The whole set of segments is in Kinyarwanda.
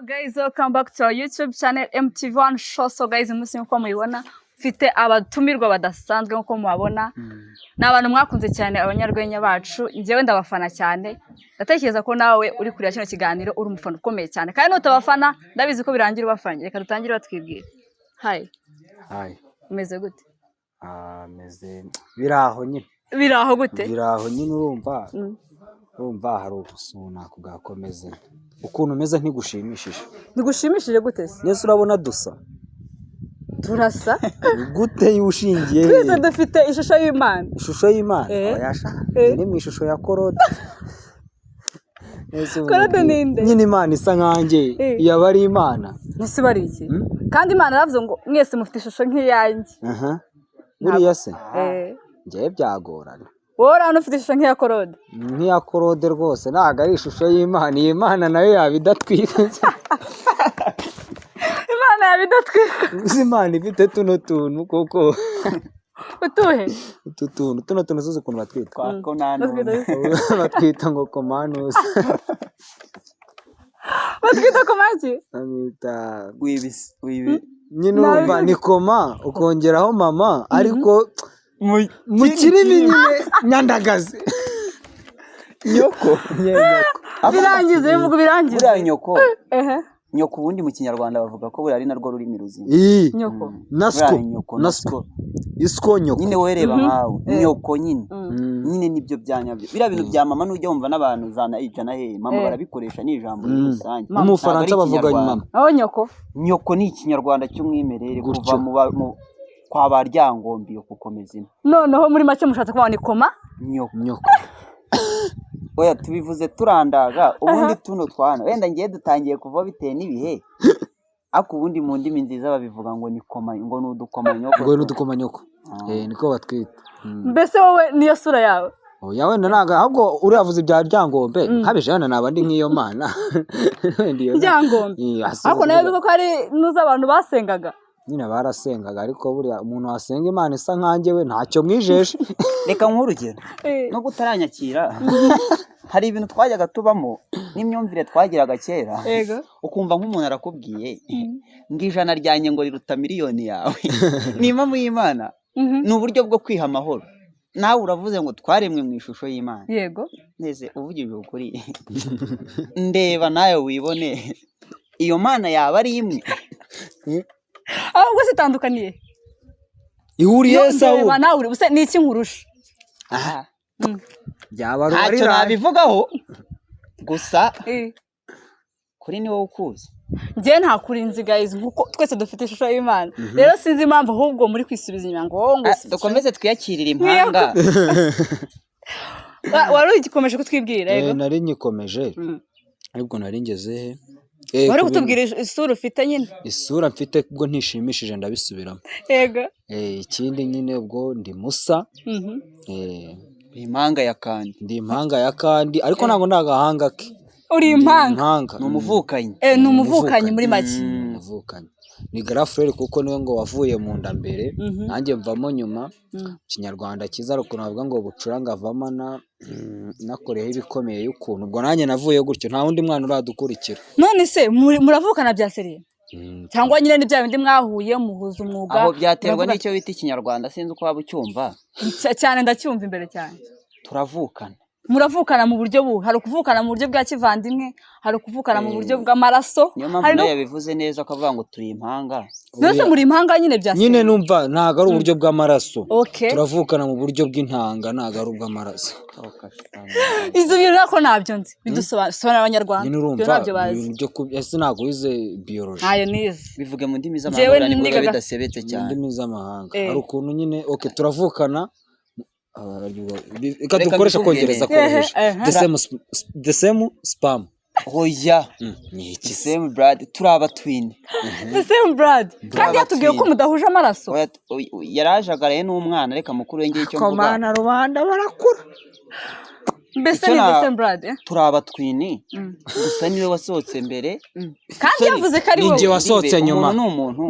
Guys, welcome back to our YouTube channel MTV1 Show. So guys, umunsi nk'uko mubibona, mfite abatumirwa badasanzwe. Nk'uko mubabona, ni abantu mwakunze cyane, abanyarwenya bacu. Njyewe ndabafana cyane. Ndatekereza ko nawe uri kureba kino kiganiro uri umufana ukomeye cyane, kandi nutabafana ndabizi ko birangira ubafanye. Reka dutangire batwibwira. Hi. Hi. Umeze gute? Ah, meze biraho nyine. Biraho gute? Biraho nyine, urumva. Urumva hari ukuntu nakubwakomeze. Ukuntu umeze ntigushimishije. Ntigushimishije gute se? Nese urabona dusa? Turasa. Gute ushingiye? Twese dufite ishusho y'Imana. Ishusho y'Imana? Eh. Oya sha. Eh. Ni mu ishusho ya Korode. Nese ubu Korode ninde? Nyine Imana isa nkanjye. Eh. Yaba ari Imana. Ese bari iki? Hmm? Kandi Imana yaravuze ngo mwese mufite ishusho nk'iyanjye. Aha. Buriya se? Eh. Njyewe byagorana. Wowe urabona ufite ishusho nk'iya Korode? Nk'iya Korode rwose ntabwo ari ishusho y'Imana. Iyi Mana nayo yaba idatwite. Imana yaba idatwika? Uzi Imana ifite tuno tuntu koko? Utuhe? Utu tuntu, tuno tuntu uzi ukuntu batwita? Twako nta Batwita ntuntu. Batwita ngo komanusi. Batwita komaki? Bamwita Wibisi wibi. Nyine urumva ni koma ukongeraho mama, ariko mu kirimi nyine nyandagazi. Nyoko. Nyoko. Birangize, bivuga birangize. Buriya nyoko. Ehe. Nyoko ubundi mu Kinyarwanda bavuga ko buriya ari narwo rurimi ruzima. Ii, Nyoko. Nasiko. Buriya nyoko. Nasiko isiko nyoko. Nyine wowe reba nkawe nyoko nyine. Nyine nibyo bya nyabyo, biriya bintu bya mama nujya wumva n'abantu zana ijana he mama barabikoresha, ni ijambo muri rusange. No mu Bufaransa Ntabwo ari bavuga Ikinyarwanda. mama. Aho nyoko. Nyoko ni Ikinyarwanda cy'umwimerere. Gutyo. Kuva kwa ba Ryangombe iyo gukomeza ino. Noneho muri make mushatse kuvuga ngo ni koma Nyoko. Nyoko. Oya, tubivuze turandaga. Ubundi tuno twana wenda ngiye dutangiye kuva bitewe n'ibihe, ariko ubundi mu ndimi nziza babivuga ngo ni koma, ngo ni udukoma nyoko. Ngo ni udukoma nyoko. Ah. Eh, niko batwita. Mbese wowe niyo sura yawe? Oya, wenda ntabwo, ahubwo uriya avuze ibya Ryangombe nkabije, wenda naba ndi nk'iyo mana. Wenda iyo Ryangombe? Eh, asa Ariko nawe uvuga. bigo ko ari nuza abantu basengaga. Nyine barasengaga, ariko buriya umuntu wasenga Imana isa nkanjye we ntacyo mwijeje. Reka nguhe urugero. Nubwo utaranyakira, hari ibintu twajyaga tubamo n'imyumvire twagiraga kera, ukumva nk'umuntu arakubwiye ngo 100 ryanjye ngo riruta miliyoni yawe. Ni impamo y'Imana. Ni uburyo bwo kwiha amahoro. Nawe uravuze ngo twaremwe mu ishusho y'Imana. Yego. Neze uvugije ukuri, ndeba nawe wibone, iyo Mana yaba ari imwe? Ahubwo se itandukaniye? Ihuriye se Ndeba ahubwo? Nawe uri buse ni iki nkurusha? Aha. Byaba ari Ntacyo nabivugaho gusa kuri ni wowe ukuzi. Njyewe nta kuri nzi guys, nkuko twese dufite ishusho y'Imana. Rero sinzi impamvu ahubwo muri kwisubiza inyuma ngo wowe ngo Ah, dukomeze twiyakirire impanga. Wari ugikomeje kutwibwira. Eh, Yego. nari nyikomeje. Ariko nari ngeze he? Eh, Wari ku bintu- kutubwira isura ufite nyine. Isura mfite ubwo ntishimishije, ndabisubiramo. Yego. Eh, ikindi nyine ubwo ndi Musa. Eh, Impanga ya kandi. Ndi impanga ya kandi, ariko ntabwo ndi agahanga ke. Uri Ndi impanga? Impanga. Ni umuvukanyi. Eh, ni umuvukanyi muri make. Ni umuvukanyi, ni grand frère, kuko niwe ngo wavuye mu nda mbere, nanjye mvamo nyuma. Ikinyarwanda cyiza hari ukuntu bavuga ngo bucura ngo avamo na nakoreyeho ibikomeye y'ukuntu, ubwo nanjye navuye gutyo, nta wundi mwana uradukurikira. None se muravukana bya sérieux? Mm. Cyangwa nyine ni bya bindi mwahuye muhuza umwuga? Aho byaterwa n'icyo bita Ikinyarwanda, sinzi uko waba ucyumva. Cyane, ndacyumva imbere cyane. Turavukana. Muravukana mu buryo buhe? Hari ukuvukana mu buryo bwa kivandimwe, hari ukuvukana mu buryo bw'amaraso, Niyo mpamvu hari no nawe yabivuze neza akavuga ngo turi impanga. Mbese Oya. muri impanga nyine bya Nyine sérieux? numva ntabwo ari uburyo bw'amaraso. Okay. Turavukana mu buryo bw'intanga, ntabwo ari ubw'amaraso. Izo bintu nako ntabyo nzi, bidusobanurira abanyarwanda. Nyine Ibyo urumva ntabyo bazi. ibintu byo ese ntabwo wize biology? Ntayo nize. Bivuge mu ndimi Njyewe z'amahanga nibwo biba bidasebetse Mu cyane. ndimi z'amahanga. Eh. Hari ukuntu nyine, okay, turavukana, ah, reka Reka dukoreshe mbikubwire. Kongereza koroheje. The same sperm. Oya. Ni iki se? Same blood, turi abatwin. The same blood, kandi yatubwiye ko Twin. mudahuje amaraso. Oya, yarajagaraye n'umwana, reka mukuru we ngiye icyo mvuga. Komana rubanda barakura. Mbese Icyo ni the same blood, eh? Turi abatwin, gusa niwe wasohotse mbere. Kandi Sorry. yavuze ko ari Ni wowe. njye wasohotse Umuntu nyuma. ni umuntu,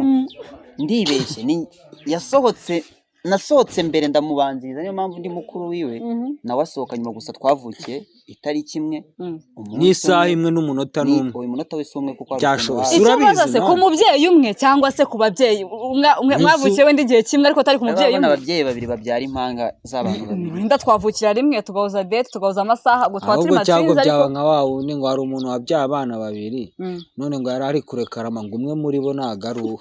ndibeshye, ni yasohotse. Nasohotse mbere ndamubanziriza, niyo mpamvu ndi mukuru wiwe. Nawe asohoka nyuma, gusa twavukiye itariki imwe, umunsi N'isaha umwe. imwe n'umunota n'umwe. Uyu munota wese umwe, kuko hari Byashobotse. ukuntu Icyo Urabizi, mbaza se, man. ku mubyeyi umwe cyangwa se ku babyeyi umwe, Yesu. mwavukiye wenda igihe kimwe ariko atari ku mubyeyi Urabona umwe? ababyeyi babiri babyara impanga z'abantu babiri. Wenda twavukira rimwe, tugahuza date, tugahuza amasaha, ubwo twaba turi Ahubwo cyangwa ma twins, byaba ariko nka wa wundi ngo hari umuntu wabyaye abana babiri, none ngo yari ari kurekarama ngo umwe muri bo ntago ari uwe.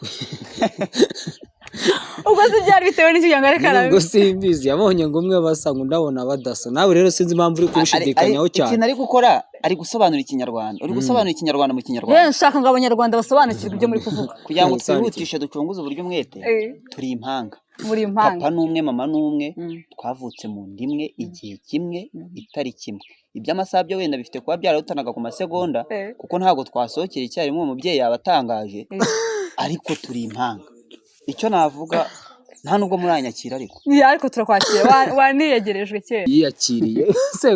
Ubwo se byari bitewe n'iki kugira ngo areke Nyine arabe? Ngo simbizi, yabonye ngo umwe basa, ngo ndabona badasa. Nawe rero sinzi impamvu uri kubishidikanyaho cyane. Ikintu ari gukora, ari gusobanura Ikinyarwanda, uri gusobanura Ikinyarwanda mu Kinyarwanda. Yewe, nshaka ngo Abanyarwanda basobanukirwe ibyo muri kuvuga. Kugira ngo Gusobanukirwa. twihutishe, ducunguze uburyo umwete, turi impanga. Muri impanga. Papa ni umwe, mama ni umwe. Twavutse mu nda imwe, igihe kimwe, itariki imwe. Iby'amasaha byo wenda bifite kuba byararutanaga ku masegonda, kuko ntabwo twasohokera icyarimwe, uwo mubyeyi yaba atangaje. Ariko turi impanga. Icyo navuga, nta nubwo muranyakira ariko. Yeah, ariko turakwakira. Waniyegerejwe kera. Yiyakiriye se?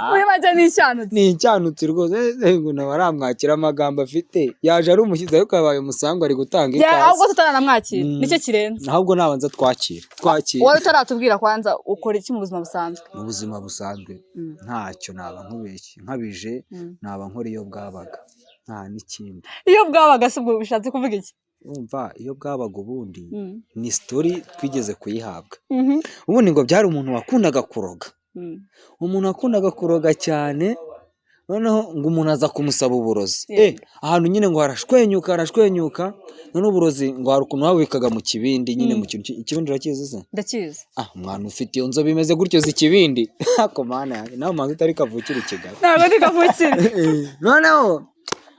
Muri make ni icyanutse. Ni icyanutsi rwose. Ngo nawe aramwakira, amagambo afite, yaje ari umushyitsi ariko yabaye umusango, ari gutanga Yeah, ahubwo ikaze. tutaranamwakira, nicyo kirenze. Ahubwo nabanza twakira, twakira. Wowe utaratubwira, kwanza ukora iki mu buzima busanzwe? Mu buzima busanzwe, ntacyo naba nkubeshye nkabije. Naba nkora iyo bwabaga, nta n'ikindi. Iyo bwabaga se ubwo bishatse kuvuga iki? Urumva, iyo bwabaga ubundi ni story twigeze kuyihabwa. Ubundi ngo byari umuntu wakundaga kuroga, umuntu wakundaga kuroga cyane. Noneho ngo umuntu aza kumusaba uburozi. Ahantu nyine ngo harashwenyuka, harashwenyuka. Noneho uburozi ngo hari ukuntu babubikaga mu kibindi nyine, mu kintu ikibindi urakizi se? Ndakizi. Ah, umwana ufite iyo nzobe imeze gutyo si ikibindi? Ako mana yanjye, nawe manza utari kavukire i Kigali. Ntabwo ndi kavukire. Noneho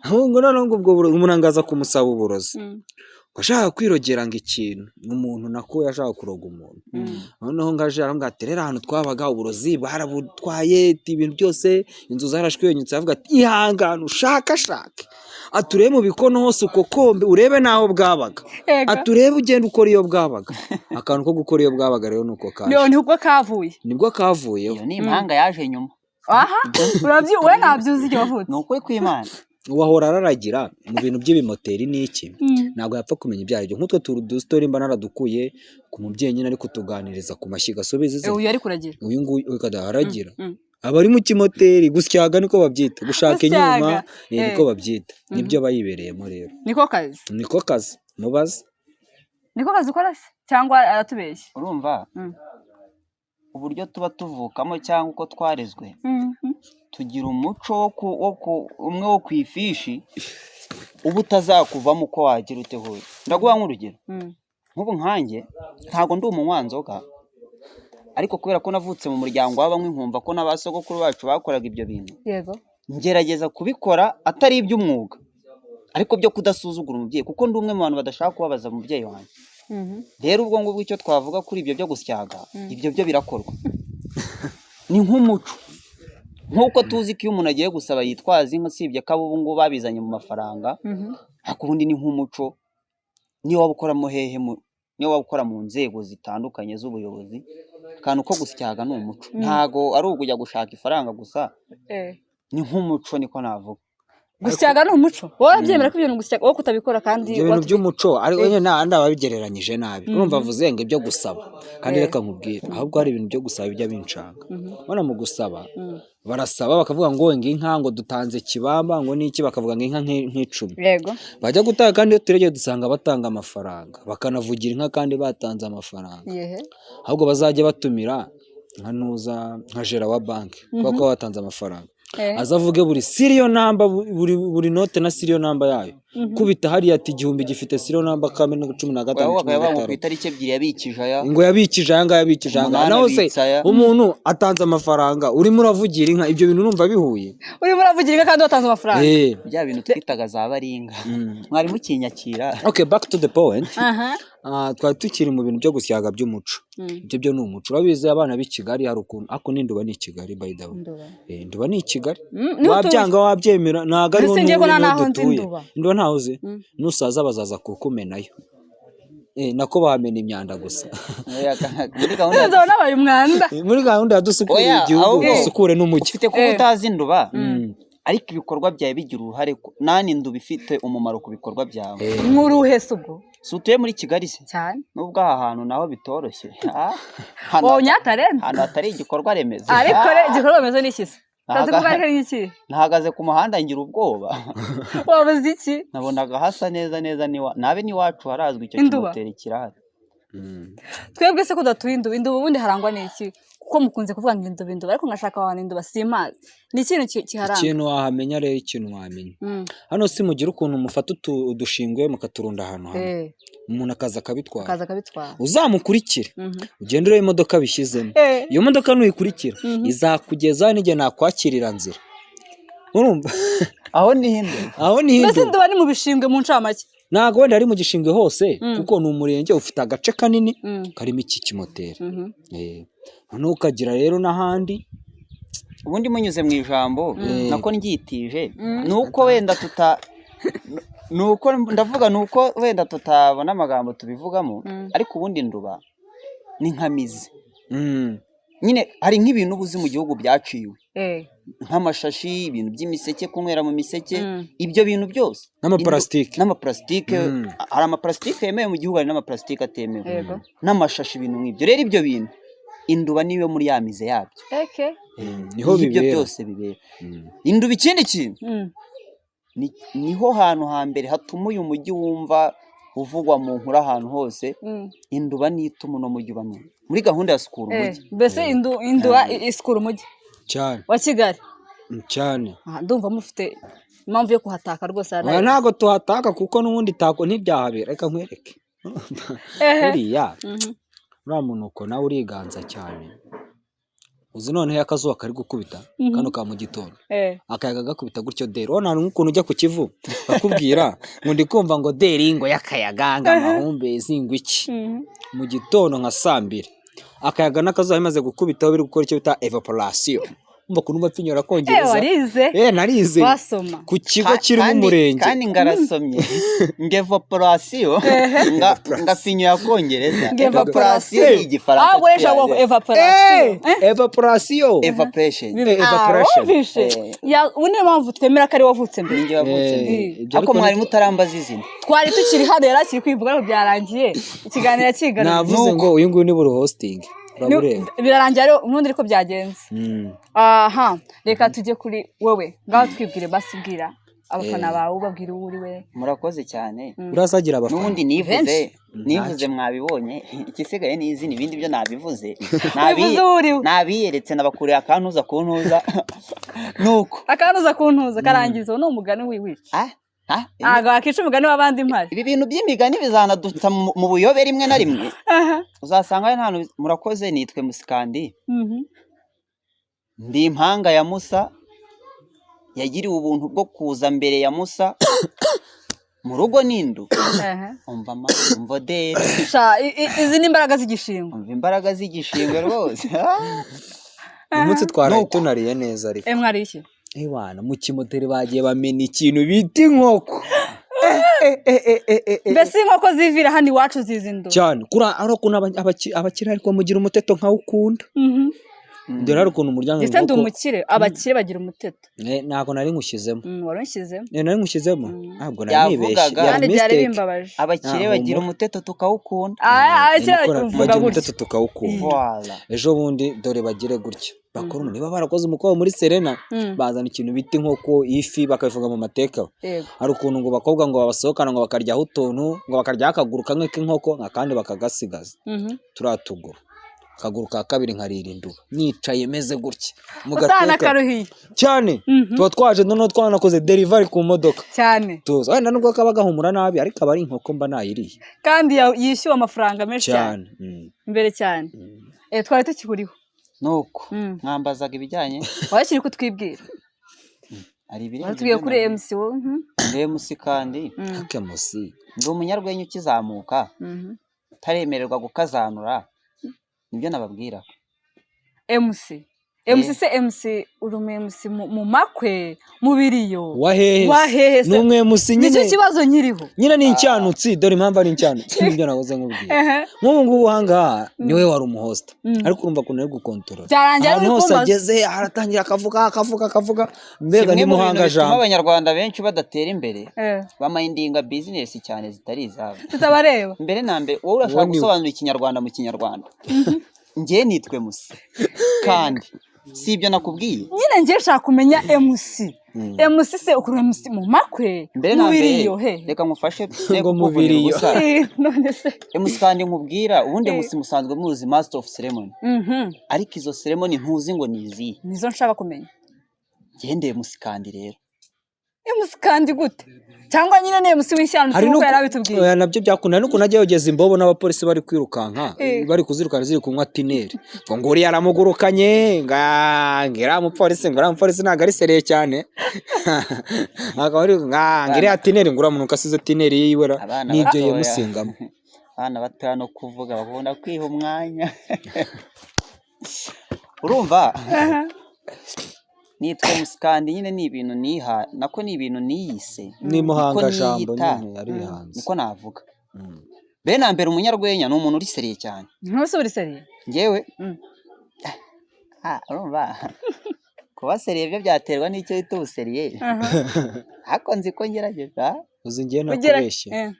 ahubwo noneho ngo ubwo burozi, umuntu ngo aza kumusaba uburozi, ngo ashaka kwirogera ngo ikintu, umuntu nako yashaka kuroga umuntu. Noneho ngo aje aramubwira ati: "Rero ahantu twabaga uburozi barabutwaye, ibintu byose, inzu zarashwenyutse." Aravuga ati: "Ihangane ushakashake, ati urebe mu bikono hose ukokombe, urebe n'aho bwabaga." Ati: "Urebe ugenda ukora iyo bwabaga." Akantu ko gukora iyo bwabaga rero ni uko kaje. Nibwo kavuye. Nibwo kavuyeho. Iyo ni impanga yaje nyuma. Aha urabyi, we ntabyuzi igihe wavutse. Ni ukuri kw'Imana. Wahora araragira mu bintu by'ibimoteri n'iki, ntabwo yapfa kumenya ibyo aribyo. Nk'utwo tuntu dustory mba naradukuye ku mubyeyi nyine ari kutuganiriza ku mashyiga, asubiza ize. Uyu ari kuragira. Uyu nguyu ukajya aragira, aba ari mu kimoteri gusyaga, niko babyita, gushaka Gusyaga, inyuma, niko babyita, nibyo aba yibereyemo rero. Niko kazi. Niko kazi, mubaze. Niko kazi ukora se cyangwa aratubeshya? Urumva, uburyo tuba tuvukamo cyangwa uko twarezwe, tugira umuco wo umwe wo ku ifishi uba utazakuvamo uko wagira ute hose. Ndaguha nk'urugero. Nk'ubu nkanjye ntabwo ndi umunywanzoga, ariko kubera ko navutse mu muryango w'abanywi, nkumva ko na ba sogokuru bacu bakoraga ibyo bintu, ngerageza kubikora atari iby'umwuga, ariko byo kudasuzugura umubyeyi, kuko ndi umwe mu bantu badashaka kubabaza umubyeyi wanjye. Rero ubwo ngubwo icyo twavuga kuri ibyo byo gusyaga, ibyo byo birakorwa, ni nk'umuco, nk'uko tuzi ko iyo umuntu agiye gusaba yitwaza inka, usibye ko abo ubu ngubu babizanye mu mafaranga, ariko ubundi ni nk'umuco. Niyo waba ukoramo hehe, niyo waba ukora mu nzego zitandukanye z'ubuyobozi, akantu ko gusyaga ni umuco, ntago ari ukujya gushaka ifaranga gusa. Ni nk'umuco, niko navuga. Gusyaga ni umuco, wowe urabyemera ko ibintu gusyaga, wowe kutabikora kandi Ibyo bintu by'umuco ariko nyine nta ababigereranyije nabi. Urumva avuze ngo ibyo gusaba kandi, reka nkubwire, ahubwo hari ibintu byo gusaba bijya bincanga. Ubona mu gusaba, barasaba bakavuga ngo inka, ngo dutanze kibamba, ngo n'iki, bakavuga ngo inka nk'icumi. Bajya gutanga, kandi iyo turebye dusanga batanga amafaranga, bakanavugira inka kandi batanze amafaranga. Ahubwo bazajya batumira nka nuza, nka gérant wa banki, kubera ko baba batanze amafaranga, aza avuge buri serial number, buri note na serial number yayo. Kubita hariya ati 1000 gifite serial number kamwe na 15, Wowe cumi na bakaba ku gatanu. itariki 2 yabikije aya. Ngo yabikije aya ngaya, yabikije aya ngaya. 8 Naho se abitsa aya. umuntu atanze amafaranga, urimo uravugira inka, ibyo bintu urumva bihuye? Urimo uravugira inka kandi watanze amafaranga. Bya bintu twitaga za baringa, mwari mukinyakira. Okay, back to the point. Aha. Ah, twari tukiri mu bintu byo gusyaga by'umuco. Ibyo byo ni umuco, urabizi abana b'i Kigali hari ukuntu, ariko n'Induba ni i Kigali, by the way. Nduba. Induba ni i Kigali. Niho utuye. Wabyanga wabyemera, ntabwo ariho Mbese ngiye ko n'ubu nta niho naho nzi dutuye. Nduba. Induba ntaho uzi? Nusaza bazaza kukumenayo. Nako bahamena imyanda gusa. Muri gahunda Nzaba nabaye umwanda. Muri gahunda ya dusukure Oya, igihugu, ahubwo dusukure n'umujyi. Ufite kuba utazi Induba, ariko ibikorwa byawe bigira uruhare nani Nduba ifite umumaro ku bikorwa byawe. Nk'uruhe se ubwo? Si utuye muri Kigali se? Cyane. Nubwo aha hantu naho bitoroshye. Wowe nyatarenze. Ahantu hatari igikorwa remezo. Ariko re igikorwa remezo ni iki se? Utazi kuvuga ariko ni iki? Nahagaze ku muhanda ngira ubwoba. Wabuze iki? Nabonaga hasa neza neza, nabe n'iwacu harazwi icyo Induba. kimoteri kirahari. Twebwe se ko tudatuye Induba, Induba ubundi harangwa n'iki? Kuko mukunze kuvuga ngo Induba, Induba, ariko ngashaka aho hantu Induba simazi. Ni ikintu kiharanga. Ikintu wahamenya rero, ikintu wamenya hano, si mugira ukuntu mufata udushingwe mukaturunda ahantu hamwe, umuntu akaza akabitwara? Akaza akabitwara. Uzamukurikire, ugende urebe imodoka bishyizemo. Iyo modoka nuyikurikira izakugeza n'igihe nakwakirira nzira, urumva? Aho ni Induba. Aho ni Mbese Induba. Induba ni mu bishingwe mu ncamake? Ntabwo wenda ari mu gishingwe hose, kuko ni umurenge ufite agace kanini karimo iki kimoteri. Noneho ukagira rero n'ahandi. Ubundi munyuze mu ijambo nako ndyitije, ni uko wenda tuta ni uko ndavuga, ni uko wenda tutabona amagambo tubivugamo, ariko ubundi Nduba ni nka mizi. Nyine hari nk'ibintu uba uzi mu gihugu byaciwe, nk'amashashi, ibintu by'imiseke, kunywera mu miseke, ibyo bintu byose. N'amaparasitike. N'amaparasitike. Hari amaparasitike yemewe mu gihugu, hari n'amaparasitike atemewe. N'amashashi, ibintu nk'ibyo. Rero ibyo bintu Induba niyo muri ya mize yabyo. Niho Niho ibyo bibera. byose bibera. Induba, ikindi kintu, niho hantu hambere hatuma uyu mujyi wumva uvugwa mu nkuru ahantu hose. Induba niyo ituma uno mujyi uba muri gahunda ya sukura umujyi. Mbese Induba isukura umujyi Cyane. wa Kigali? Cyane. Aha, ndumva mufite impamvu yo kuhataka rwose. Oya, ntabwo tuhataka, kuko n'ubundi tako ntibyahabera. Reka nkwereke. Buriya uriya munuko nawe uriganza cyane. Uzi noneho iyo akazuba kari gukubita kano ka mu gitondo, akayaga gakubita gutyo deri, urabona hari nk'ukuntu ujya ku Kivu bakubwira ngo ndi kumva ngo deri ngo y'akayaga, ngo amahumbezi, ngo iki. Mu gitondo nka saa 2, akayaga n'akazuba bimaze gukubitaho, biri gukora icyo bita evaporation. Umva ukuntu mba pfinyora kongereza. Warize. Narize. Wasoma. Ku kigo kirimo umurenge. Kandi ngarasomye ngo evaporation, ngafinyo ya kongereza. Ngo evaporation. Ni igifaransa. Ah, ukoresha ngo evaporation. Evaporation. Evaporation. Evaporation. Wumvishe? Ubu niyo mpamvu twemera ko ari wavutse mbere. Ninjye wavutse mbere. Ibyo Ariko ariko mwari mutarambaza izina. Twari tukiri hano, yari akiri kwivuga, ariko byarangiye ikiganiro akigaruriye. Navuze ngo uyu nguyu ni buri hosting urabureba. Birarangiye rero ubundi ariko byagenze. Aha, reka tujye kuri wowe ngaho, twibwire basi, bwira abafana bawe, ubabwira uwo uri we. Murakoze cyane. Urazagira abafana. N'ubundi nivuze. Benshi. Nivuze, mwabibonye. Igisigaye ni izina, ibindi byo nabivuze. Wivuze uwo uri we. Nabiyeretse, nabakuriye akantuza ku ntuza nuko. Akantuza ku ntuza karangiza, uwo ni umugani wiwica. Ah, ah, Ntabwo wakica umugani w'abandi mpari. Ibi bintu by'imigani bizanaduta mu buyobe rimwe na rimwe, uzasanga ari nta hantu. Murakoze, nitwe Musikandi. Ndi impanga ya Musa yagiriwe ubuntu bwo kuza mbere ya Musa mu rugo n'indu. Umva ma, umva deri. Sha, izi ni imbaraga z'igishingwe. Umva imbaraga z'igishingwe rwose. Uyu munsi twaraye Nuko. tunariye neza ariko. Mwari iki? Ewana, mu kimoteri bagiye bamena ikintu bita inkoko. Mbese inkoko zivira hano iwacu ziza Induba? Cyane. Kuri ari ukuntu abakire ariko mugira umuteto nkawukunda. Dore hari ukuntu umuryango Ndetse ndi inkoko. umukire, abakire bagira umuteto. Ntabwo nari nkushyizemo. Wari unshyizemo. Nari nkushyizemo, ntabwo nari nibeshye. Yavugaga. Yari Kandi byari mistake. bimbabaje. Abakire Ah, bagira humura. umuteto tukawukunda. Ah, abakire uvuga Bagira gutya. umuteto tukawukunda. Voilà. Ejo bundi dore bagire gutya bakora, niba barakoze umukobwa muri Serena, bazana ikintu bita inkoko, ifi, bakabifunga mu mateka. Hari ukuntu ngo bakobwa ngo babasohokana, ngo bakaryaho utuntu, ngo bakaryaho akaguru kamwe k'inkoko, akandi bakagasigaza. Turiya tuguru, akaguru ka kabiri nkarira Induba nicaye meze gutya mu gateka. Utanakaruhiye. Cyane. Tuba twaje noneho twanakoze delivery ku modoka. Cyane. Tuza wenda nubwo kaba gahumura nabi, ariko aba ari inkoko mba nayiriye. Kandi yishyuwe amafaranga menshi cyane. Cyane. Mbere cyane. Twari tukihuriho. Nuko mwambazaga ibijyanye. Wari kutwibwira. Hari ibirenze Wari tubwiye ibyo kuri navuze. MC wowe. Ndi MC kandi Ake musi. ndi umunyarwenya ukizamuka, utaremererwa gukazanura, nibyo nababwira. MC. MC se, MC, uri umu MC mu makwe, mu biriyo? Wahehe? Wahehe se? Ni umwe MC Nicyo nyine. kibazo nkiriho. Nyine ni incyanutsi. Dore impamvu ari incyanutsi, nibyo nahoze nkubwira. Nk'ubu ngubu ahangaha niwe wari umuhosta, ariko urumva ukuntu ari gukontorora. Byarangiye ari Ahantu hose kumbaza. ageze aratangira akavuga, akavuga, akavuga, mbega Kimwe ni mu bintu muhanga bituma jambo. abanyarwanda benshi badatera imbere, bamayindinga bizinesi cyane zitari izabo. Tutabareba. Mbere na mbere, wowe urashaka Uwo ni we. gusobanura ikinyarwanda mu kinyarwanda. Njye nitwe musi, kandi si ibyo nakubwiye. Nyine njye nshaka kumenya MC. MC se, ukuri MC mu makwe, Mbere mu na mbere, biriyo he? reka ngufashe. Ngo mu biriyo. None se? MC kandi nkubwira ubundi, MC musanzwe muzi, master of ceremony, ariko izo ceremony ntuzi ngo ni izihe. Nizo nshaka kumenya. Ngendeye MC kandi rero. MC kandi gute? Cyangwa nyine ni MC w'ishyano Hari nk'uko n'uku- yari abitubwiye? Oya, nabyo byakunda. Hari n'ukuntu ajya yogeza imbobo n'abapolisi bari kwirukanka, bari kuzirukana ziri kunywa tineri, ngo uriya aramugurukanye, nga ngo iriya mupolisi, ngo uriya mupolisi ntabwo ari sérieux cyane, akaba ari nga iriya tineri, ngo uriya muntu asize tineri yiwe ra. Abana N'ibyo batoya. yemusingamo. Abana batoya no kuvuga bakunda kwiha umwanya. Urumva, nitwa musikandi nyine, ni ibintu niha, nako ni ibintu niyise. Ni muhanga Niko jambo. niyita. Nyine yarihanze. Niko navuga. Mbere na mbere, umunyarwenya ni umuntu uri sérieux cyane. Ntuse uri sérieux? Njyewe, Mm. ah, urumva, kuba sérieux byo byaterwa n'icyo wita ubusérieux, ariko nzi ko ngerageza. Uzi ngiye Ugira nakubeshye,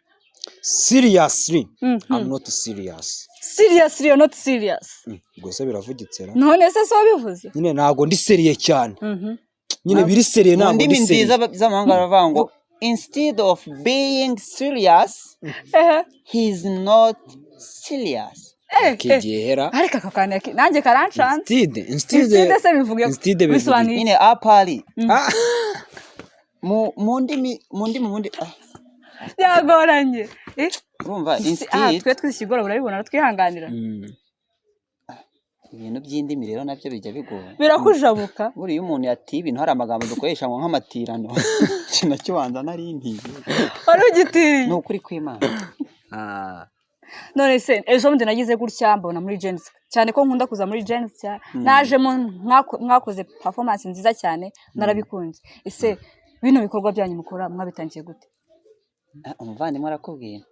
seriously, I'm not serious. Serious, you're not serious. Ubwo se biravugitse ra? None se so bivuze? Nyine ntabwo ndi sérieux cyane. Nyine biri sérieux, Mu ntabwo ndimi ndi nziza sérieux. z'amahanga baravuga ngo "Instead of being serious, he is not serious." Kigihera. Ariko aka kantu nanjye karancanze. Instead, instead. Instead se bivuge? Instead bivuga Bisobanuye iki? Nyine apari Ah, mu ndimi mu ndi ah, Byagoranye. Urumva, Ah, instead. twe twese ikigora urabibona, twihanganira. Ibintu by'indimi rero nabyo bijya bigora. Birakujabuka. Buriya iyo umuntu yatiye ibintu, hari amagambo dukoresha ngo nk'amatirano, iki nacyo wanza nari ntiye. Wari ugitiriye. Ni ukuri kw'Imana. Ah. None se ejo bundi nagize gutya mbona muri Gen-Z, cyane ko nkunda kuza muri Gen-Z cyane, najemo mwakoze performance nziza cyane, narabikunze. Ese bino bikorwa byanyu mukora mwabitangiye gute? Ah, umuvandimwe arakubwira.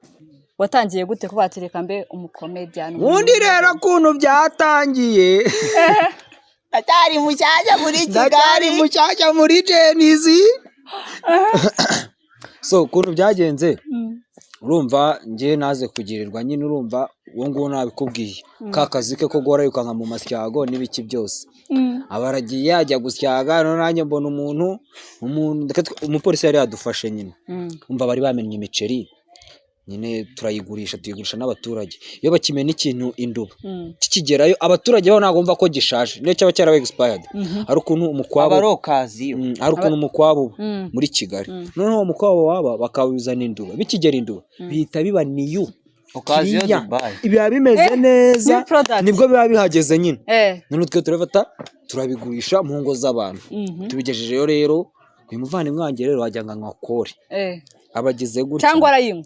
Watangiye gute kuba watereka mbe umukomedian? Ubundi rero ukuntu byatangiye, Ndacyari mushyashya muri ndacyari mushyashya muri Gen-Z. So ukuntu byagenze, urumva njye naze kugirirwa nyine, urumva uwo nguwo nabikubwiye, ka kazi ke ko guhora yirukanka mu masyago n'ibiki byose, aba aragiye ajya gusyaga. Noneho nanjye mbona umuntu umupolisi yari yadufashe nyine. Umva, bari bamennye imiceri nyine, turayigurisha, tuyigurisha n'abaturage. Iyo bakimena ikintu induba, kikigerayo abaturage bo ntabwo bumva ko gishaje, niyo cyaba cyarabaye expired. Hari ukuntu umukwabo Abarokaziyo. Hari ukuntu umukwabo uba muri Kigali. Noneho uwo mukwabo waba bakawuzana induba, bikigera induba bihita biba new. Okaziyo. Kiriya, Dubai. biba bimeze neza. New product. Nibwo biba bihageze nyine. None twe turabifata, turabigurisha mu ngo z'abantu. Tubigejejeyo rero, uyu muvandimwe wanjye rero wagira ngo anywa kore, abageze gutya. Cyangwa arayinywa?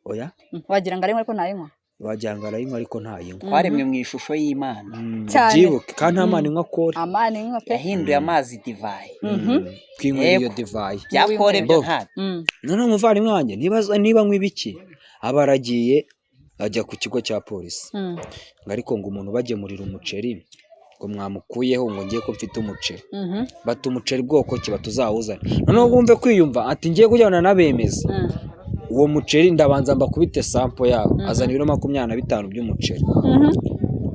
Oya. Wagira ngo arayinywa ariko ntayinywa. Wagira ngo arayinywa ariko ntayinywa. Twaremwe mu ishusho y'Imana. Cyane. Byibuke kandi nta mana inywa kore. Amani inywa pe. Yahinduye amazi divayi. Twinywera iyo Yego. divayi. Bya kore byo Bo. ntabyo. Noneho umuvandimwe wanjye niba niba anywa ibiki, aba aragiye ajya ku kigo cya polisi, ngo ariko ngo umuntu ubagemurira umuceri ngo mwamukuyeho, ngo ngiye ko mfite umuceri. Bata umuceri bwoko ki? Batuzawuzane. Noneho bumve kwiyumva, ati ngiye kujyana n'abemeza uwo muceri, ndabanza mbakubite sample yawo. Azana ibiro 25 by'umuceri.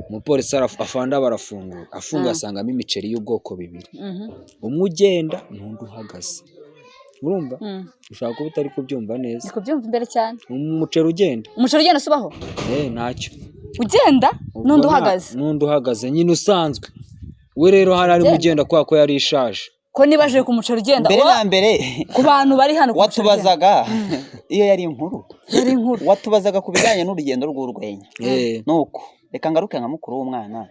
Umupolisi afanda barafungura, afunguye asangamo imiceri y'ubwoko bibiri, umwe ugenda n'undi uhagaze. Urumva, ushobora kuba utari kubyumva neza. Ndi kubyumva imbere cyane. Umuceri ugenda. Umuceri ugenda usubaho? Eh, ntacyo. Ugenda Ubwo n'undi uhagaze? N'undi uhagaze nyine usanzwe. We rero hari arimo Ugenda. ugenda kubera ko yari ishaje. Ko nibaje ku muceri ugenda Mbere na mbere, ku bantu bari hano ku muceri ugenda. watubazaga, iyo yari inkuru. Yari inkuru. Watubazaga ku bijyanye n'urugendo rw'urwenya. Nuko Reka ngaruke nka mukuru w'umwana.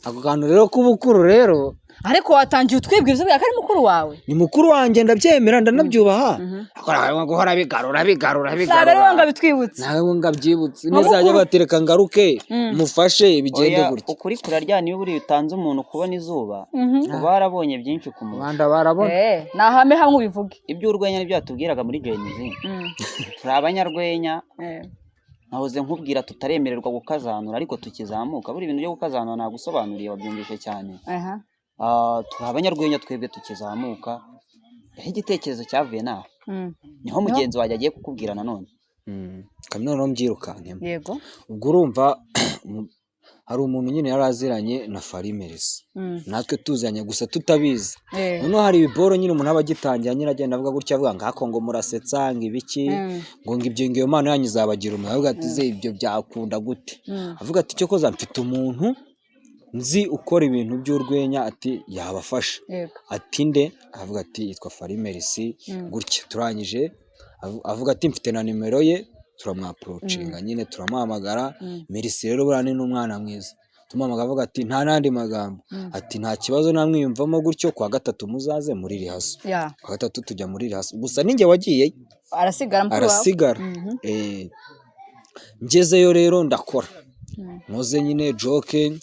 Ako kantu rero k'ubukuru rero. Ariko watangiye utwibwira uzubwira ko ari mukuru wawe. Ni mukuru wanjye, ndabyemera, ndanabyubaha, ariko ntabwo guhora bigarura bigarura Ntabwo ari wowe bigarura. ngo abitwibutse. Ntabwo ngabyibutse Nka nizajya mukuru. batereka ngaruke mufashe bigende Oya, gutya. ukuri kuraryana. Iyo buriya utanze umuntu kubona izuba, uba warabonye byinshi ku muntu. Rwanda barabona. Ni ahame hamwe ubivuge. Iby'urwenya nibyo yatubwiraga muri Gen Z. Turi abanyarwenya. Nahoze nkubwira tutaremererwa gukazanura, ariko tukizamuka. Buri ibintu byo gukazanura nagusobanuriye, wabyumvishe cyane. Turi abanyarwenya twebwe tukizamuka. Aho igitekerezo cyavuye naho niho mugenzi wanjye agiye kukubwira nanone. Kamwe noneho mbyirukankemo. Yego. Ubwo urumva hari umuntu nyine yari aziranye na Farimerisi, natwe tuzanye gusa tutabizi. Noneho hari ibiboro nyine umuntu aba agitangira nyine, agenda avuga gutya, avuga ngo ako ngo murasetsa, ngo ibiki, ngo ibyo, ngo iyo mpano yanyu izabagira umumaro. Avuga ati: "Ze ibyo byakunda gute?" Avuga ati: "Cyo koza mfite umuntu nzi ukora ibintu by'urwenya," ati "yabafasha." Ati: "Nde?" Avuga ati: "Yitwa Farimerisi." Gutya turangije, avuga ati: "Mfite na nimero ye." Turamwapproachinga nyine, turamuhamagara. Merisi rero buriya ni n'umwana mwiza. Tumuhamagara, avuga ati nta n'andi magambo, ati nta kibazo, namwiyumvamo gutyo, kuwa gatatu muzaze muri rehearsal. Kuwa gatatu tujya muri rehearsal, gusa ninjye wagiyeyo. Arasigara mukuru wawe. Arasigara. Ngezeyo rero ndakora, nkoze nyine joke,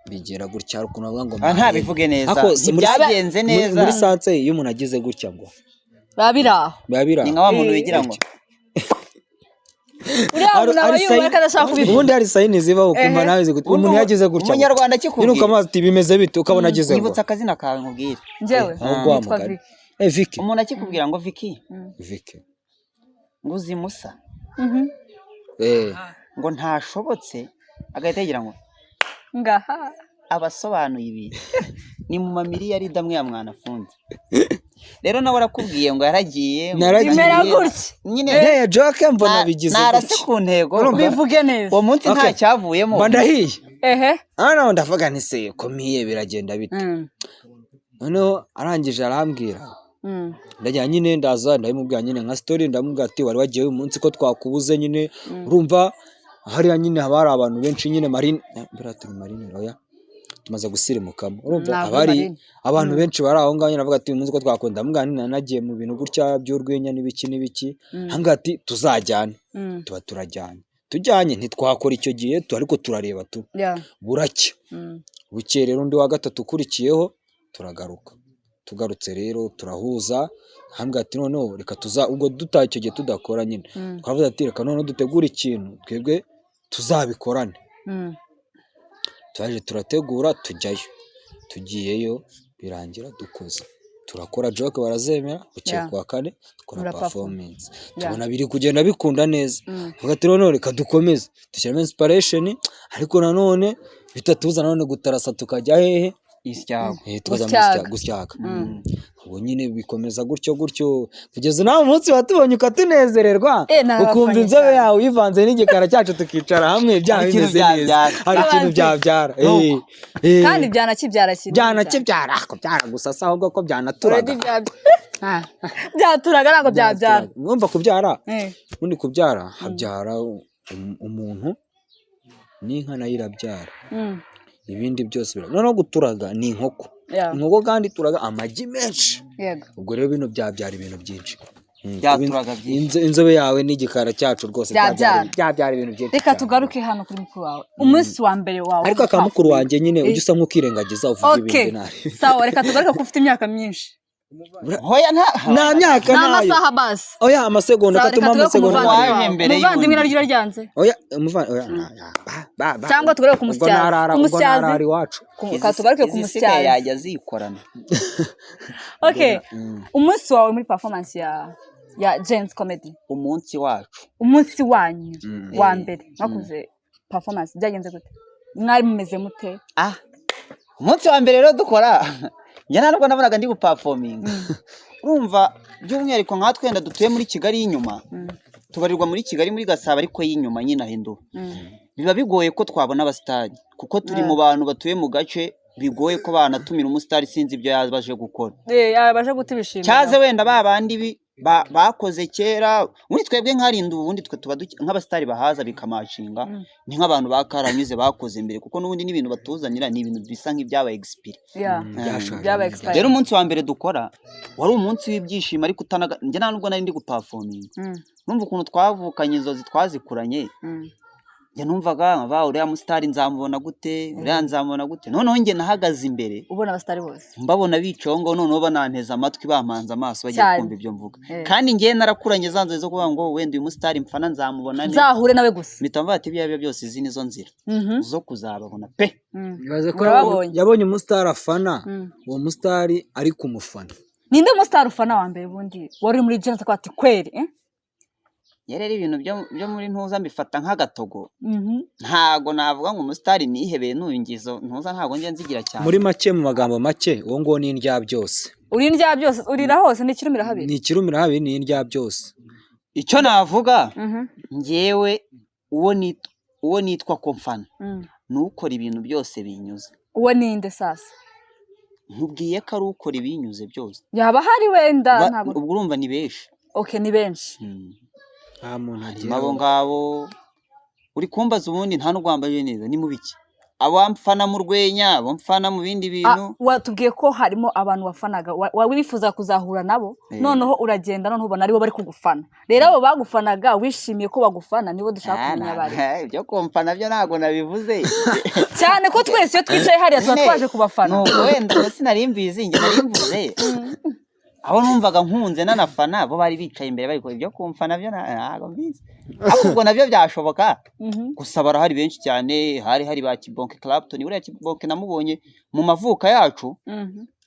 bigera gutya, hari ukuntu bavuga ngo Ah, ntabivuge neza. Ariko Ntibyagenze neza. Muri sanse iyo umuntu agize gutya ngo Biba biri aho. Biba biri Ni aho. nka wa muntu wigira ngo Uriya muntu aba Hari yumva ko adashaka kubivuga. Ubundi hari sign zibaho ukumva nawe zigute. Ubundi Umuntu yagize gutya ngo Umunyarwanda akikubwira. Nyine ukamubaza uti: "Bimeze bite?" Ukabona agize ngo Nyibutsa akazina kawe nkubwire. Njyewe Ahubwo wa nitwa mugani. Vicky. Vicky. Umuntu akikubwira ngo Vicky, Vicky. ngo uzi Musa, ngo ntashobotse, agahita yigira ngo Ngaha. Abasobanuye ibintu ni mu mamiliyari amwe ya mwanafunze. Rero nawe arakubwiye ngo yaragiye ngo Naragiye. Bimera gutya. Nyine Nteye joke mbona bigize narase gutya. ku ntego. Urumva? Bivuge neza. Uwo munsi nta Okay. cyavuyemo. Mba ndahiye. Hano ndavuga nti: "Se ko mpiye, biragenda bite?" Noneho arangije arambwira, ndajya nyine, ndaza ndabimubwira nyine nka story. Ndamubwira ati: "Wari wagiye uyu munsi ko twakubuze?" Nyine urumva hariya nyine haba hari abantu benshi nyine, marine mbere turi marine, oya, tumaze gusirimukamo, urumva Ntabwo haba hari Marine. abantu benshi bari aho ngaho nyine. Avuga ati: "Uyu munsi ko twakunda?" Ndamubwira nti: "Nagiye mu bintu gutya by'urwenya n'ibiki n'ibiki." Ambwira ati: "Tuzajyane." Tuba turajyanye, tujyanye ntitwakora icyo gihe ariko turareba tu. Buracya. Bukeye rero undi wa gatatu ukurikiyeho turagaruka. Tugarutse rero turahuza, ahambwira ati: "Noneho reka tuza." Ubwo dutaha icyo gihe tudakora nyine, twavuze ati: "Reka noneho dutegure ikintu twebwe tuzabikorane." Turaje turategura, tujyayo. Tugiyeyo birangira dukoze, turakora joke barazemera. Bukeye kuwa kane dukora Mura perform. performance, tubona biri kugenda bikunda neza. Tuvuga ati: "Noneho reka dukomeze dushyiramo inspiration," ariko nanone bitatubuza nanone gutarasa tukajya hehe? Isyago. Tukajya muri Gusyaga. Gusyaga. Ubwo nyine bikomeza gutyo gutyo kugeza nawe umunsi watubonye ukatunezererwa, Narabafanye ukumva inzobe cyane. yawe ivanze n'igikara cyacu, tukicara hamwe byaba Hari ikintu bimeze neza. byabyara. Hari ikintu Abanzi. byabyara. Kandi byanakibyara kinini. Byanakibyara, kubyara gusa si ahubwo ko byanaturaga. Already byaturaga, ntabwo byabyara. Mwumva kubyara, ubundi kubyara habyara umuntu n'inka nayo irabyara, ibindi byose noneho guturaga ni inkoko. Inkoko kandi ituraga amagi menshi. Ubwo rero bino byabyara ibintu byinshi. Byaturaga byinshi. Inzobe yawe n'igikara cyacu rwose Byabyara. Byabyara ibintu byinshi Reka cyane. tugaruke hano kuri mukuru wawe, umunsi wa mbere wawe. Ariko aka mukuru wanjye nyine ujya usa nk'ukirengagiza uvuga ibindi nabi. Sawa, reka tugaruke ko ufite imyaka myinshi. Hoya, nta Nta myaka Ni nayo. amasaha basi. Oya, amasegonda. Sawa, reka Katuma tugaruke ku amasegonda. muvandimwe Waje wawe. mbere Umuvandimwe y'undi. naryo uraryanze. Oya, oya, ba, ba, ba. Cyangwa tugaruke ku Ubwo musyazi. narara Ku ubwo musyazi. narara iwacu. Reka tugaruke ku Izisigaye musyazi. yajya azikorana. Okay, umunsi wawe muri performance ya Gen-Z Comedy. Umunsi wacu. Umunsi wanyu wa mbere mwakoze performance byagenze gute? Mwari mumeze mute? Ah, umunsi wa mbere rero dukora, njye nta nubwo nabonaga ndi guperforminga. Urumva by'umwihariko nka twenda dutuye muri Kigali y'inyuma, tubarirwa muri Kigali muri Gasabo ariko y'inyuma nyine ahinduka, biba bigoye ko twabona abasitari kuko turi mu bantu batuye mu gace bigoye ko banatumira umusitari, sinzi ibyo yabaje gukora. Eh, yabaje guta ibishimira. Cyaze wenda ba bandi Bakoze kera. Ubundi twebwe nkarinda, ubundi twe tuba nk'abasitari bahaza bikamatchinga, ni nk'abantu ba karanyuze bakoze mbere, kuko n'ubundi n'ibintu batuzanira ni ibintu bisa nk'ibyabaye expiré. Byashaje. Byabaye expired. Rero umunsi wa mbere dukora wari umunsi w'ibyishimo, ariko utanaga njye nta nubwo nari ndi guperforminga. Numva ukuntu twavukanye inzozi twazikuranye. Njye numvaga nkaba uriya musitari nzamubona gute, uriya nzamubona gute. Noneho njye nahagaze imbere ubona abasitari bose mbabona bicaye aho ngaho, noneho bananteze amatwi, bamanze amaso, bagiye Cyane. kumva ibyo mvuga. Kandi njye narakuranye za nzozi zo kuvuga ngo wenda uyu musitari mfana nzamubona ne nzahure nawe gusa. Mpita mvuga ati ibyo ari byo byose izi nizo nzira zo kuzababona pe. Ibaze ko Murababonye. yabonye umusitari afana, uwo musitari ari kumufana. Ninde musitari ufana wa mbere ubundi wari uri muri Gen ko ati kweri, eh? Njye rero ibintu byo muri ntuza mbifata nk'agatogo. Ntago navuga ngo umusitari nihebeye n'uyu, ngizo ntuza ntago njye nzigira cyane. Muri make, mu magambo make, uwo nguwo ni indya byose. Uri indya byose, urira hose, ni ikirumira habiri. Ni ikirumira habiri, ni indya byose. Icyo navuga, njyewe uwo nitwa ko mfana ni ukora ibintu byose binyuze. Uwo ninde sasa? Nkubwiye ko ari ukora ibinyuze byose. Yaba hari wenda ntabwo Ubwo urumva ni benshi. Okay, ni benshi. Nta muntu Harimo abo agira. ngabo uri kumbaza, ubundi nta n'ubwo wambaye neza ni mu biki, abo mfana mu rwenya, abo mfana mu bindi bintu. Watubwiye ko harimo abantu wafanaga wifuza kuzahura nabo. Noneho uragenda, noneho ubona aribo bari kugufana. Rero abo bagufanaga wishimiye ko bagufana nibo dushaka kumenya bari. Ibyo kumfana byo ntabwo nabivuze. Cyane ko twese iyo twicaye hariya tuba Nyine, twaje kubafana. Nuko wenda ubwo sinari mbizi, njye nari mvuze aho numvaga nkunze nanafana, bo bari bicaye imbere bari gukora ibyo kumfana byo ntabwo mbizi, ariko ubwo nabyo byashoboka. Gusa barahari benshi cyane, hari ba Kibonke Clapton. Buriya Kibonke namubonye mu mavuka yacu.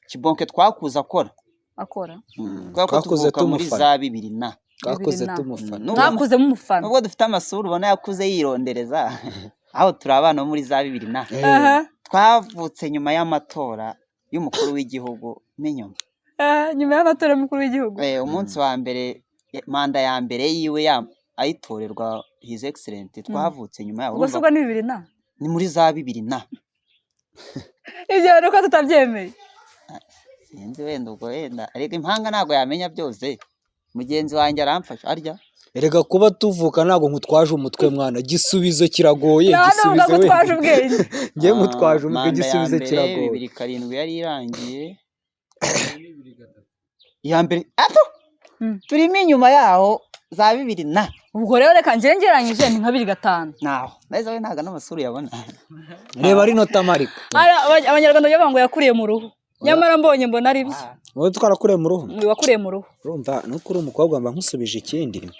Kibonke twakuze akora. Akora. Kubera ko Twakuze tuvuka muri tumufana. za bibiri na Twakoze Bibiri na. tumufana. Mwakuze mumufana. Nubwo dufite amasura ubona yakuze yirondereza, aho turi abana bo muri za bibiri na twavutse nyuma y'amatora y'umukuru w'igihugu n'inyuma. Nyuma y'amatora y'umukuru w'igihugu. Umunsi wa mbere, manda ya mbere yiwe ayitorerwa His Excellence, twavutse nyuma yaho. Ubwo se ubwo ni bibiri na Ni muri za bibiri na Ibyo bintu ko tutabyemeye. Sinzi wenda, ubwo wenda ariko impanga ntabwo yamenya byose, mugenzi wanjye aramfasha arya. Erega kuba tuvuka ntabwo nkutwaje umutwe mwana, gisubizo kiragoye. Nta nubwo Gisubizo gutwaje we ubwenge. Njye mutwaje umutwe. Manda ya Igisubizo mbere kiragoye. 2007 yari irangiye, iya mbere ato turimo inyuma yaho za bibiri na Ubwo rero reka njye ngereranyije ni nka 2005. Naho neza we ntabwo n'amasura uyabona. Reba rino tama ariko. Abanyarwanda bavuga ngo yakuriye mu ruhu, nyamara mbonye mbona ari byo. Wowe twarakuriye mu ruhu. Ngo wakuriye mu ruhu. Urumva nuko uri umukobwa mba nkusubije ikindi,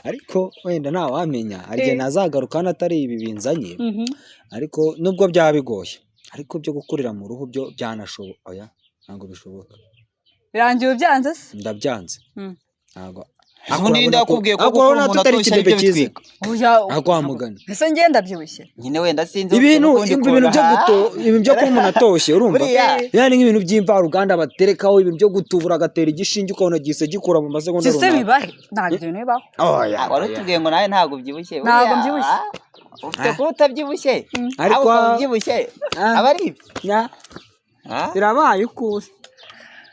ariko wenda ntawamenya, hari igihe nazagaruka hano atari ibi binzanye. Ariko nubwo byaba bigoye, ariko byo gukurira mu ruhu byo byanashoboka. Oya, ntabwo bishoboka. Birangiye ubyanze se? Ndabyanze. Ntabwo. Ubundi ninde wakubwiye ko Ariko gukura urabona umuntu tutari atoshye aribyo ikibebe cyiza. bitwika? Oya. Ntabwo wamugana. Ese njye ndabyibushye? Nyine wenda sinzi Ibintu ukundi ibintu byo kuntu. guto, ibintu byo kuba umuntu atoshye, urumva Buriya. yani nk'ibintu by'imvaruganda baterekaho, ibintu byo gutubura, agatera igishinge ukabona gihise gikura mu masegonda Si se runaka. bibahe? Ntabwo ibyo bintu bibaho. Oya, Wari oya. utubwiye ngo nawe ntabwo ubyibushye. Ntabwo Buriya, mbyibushye. ufite kuba utabyibushye, Ariko ariko ukaba ubyibushye aba ari ibyo. Birabaye ukuri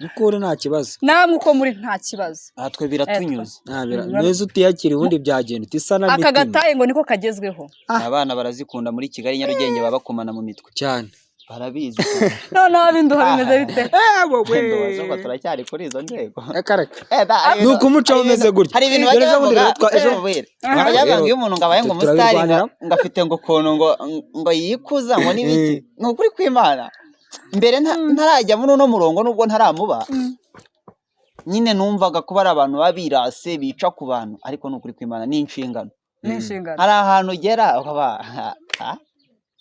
ukuri nta kibazo. Namwe uko muri nta kibazo. Aha twe biratunyuze. Neza utiyakira ubundi byagenda uti isa na Aka mitima. gataye ngo niko kagezweho. Abana barazikunda muri Kigali, Nyarugenge baba bakomana mu mitwe. Cyane. Barabizi. Noneho ab'induha bimeze bite? Nduba ngo turacyari kuri izo nzego. Reka reka. Hari Ni uko umuco hari umeze gutya. Hari ibintu Dore bajya ejo bundi bavuga, rero ejo bajya bavuga ngo iyo umuntu ngo abaye ngo umusitari Turabirwanira. ngo afite ngo ukuntu ngo yikuza ngo n'ibiki. Ni ukuri kw'Imana, mbere ntarajya muri uno murongo, nubwo ntaramuba nyine, numvaga ko bari abantu baba birase bica ku bantu, ariko ni ukuri kw'Imana ni inshingano. Ni inshingano. Hari ahantu ugera ukaba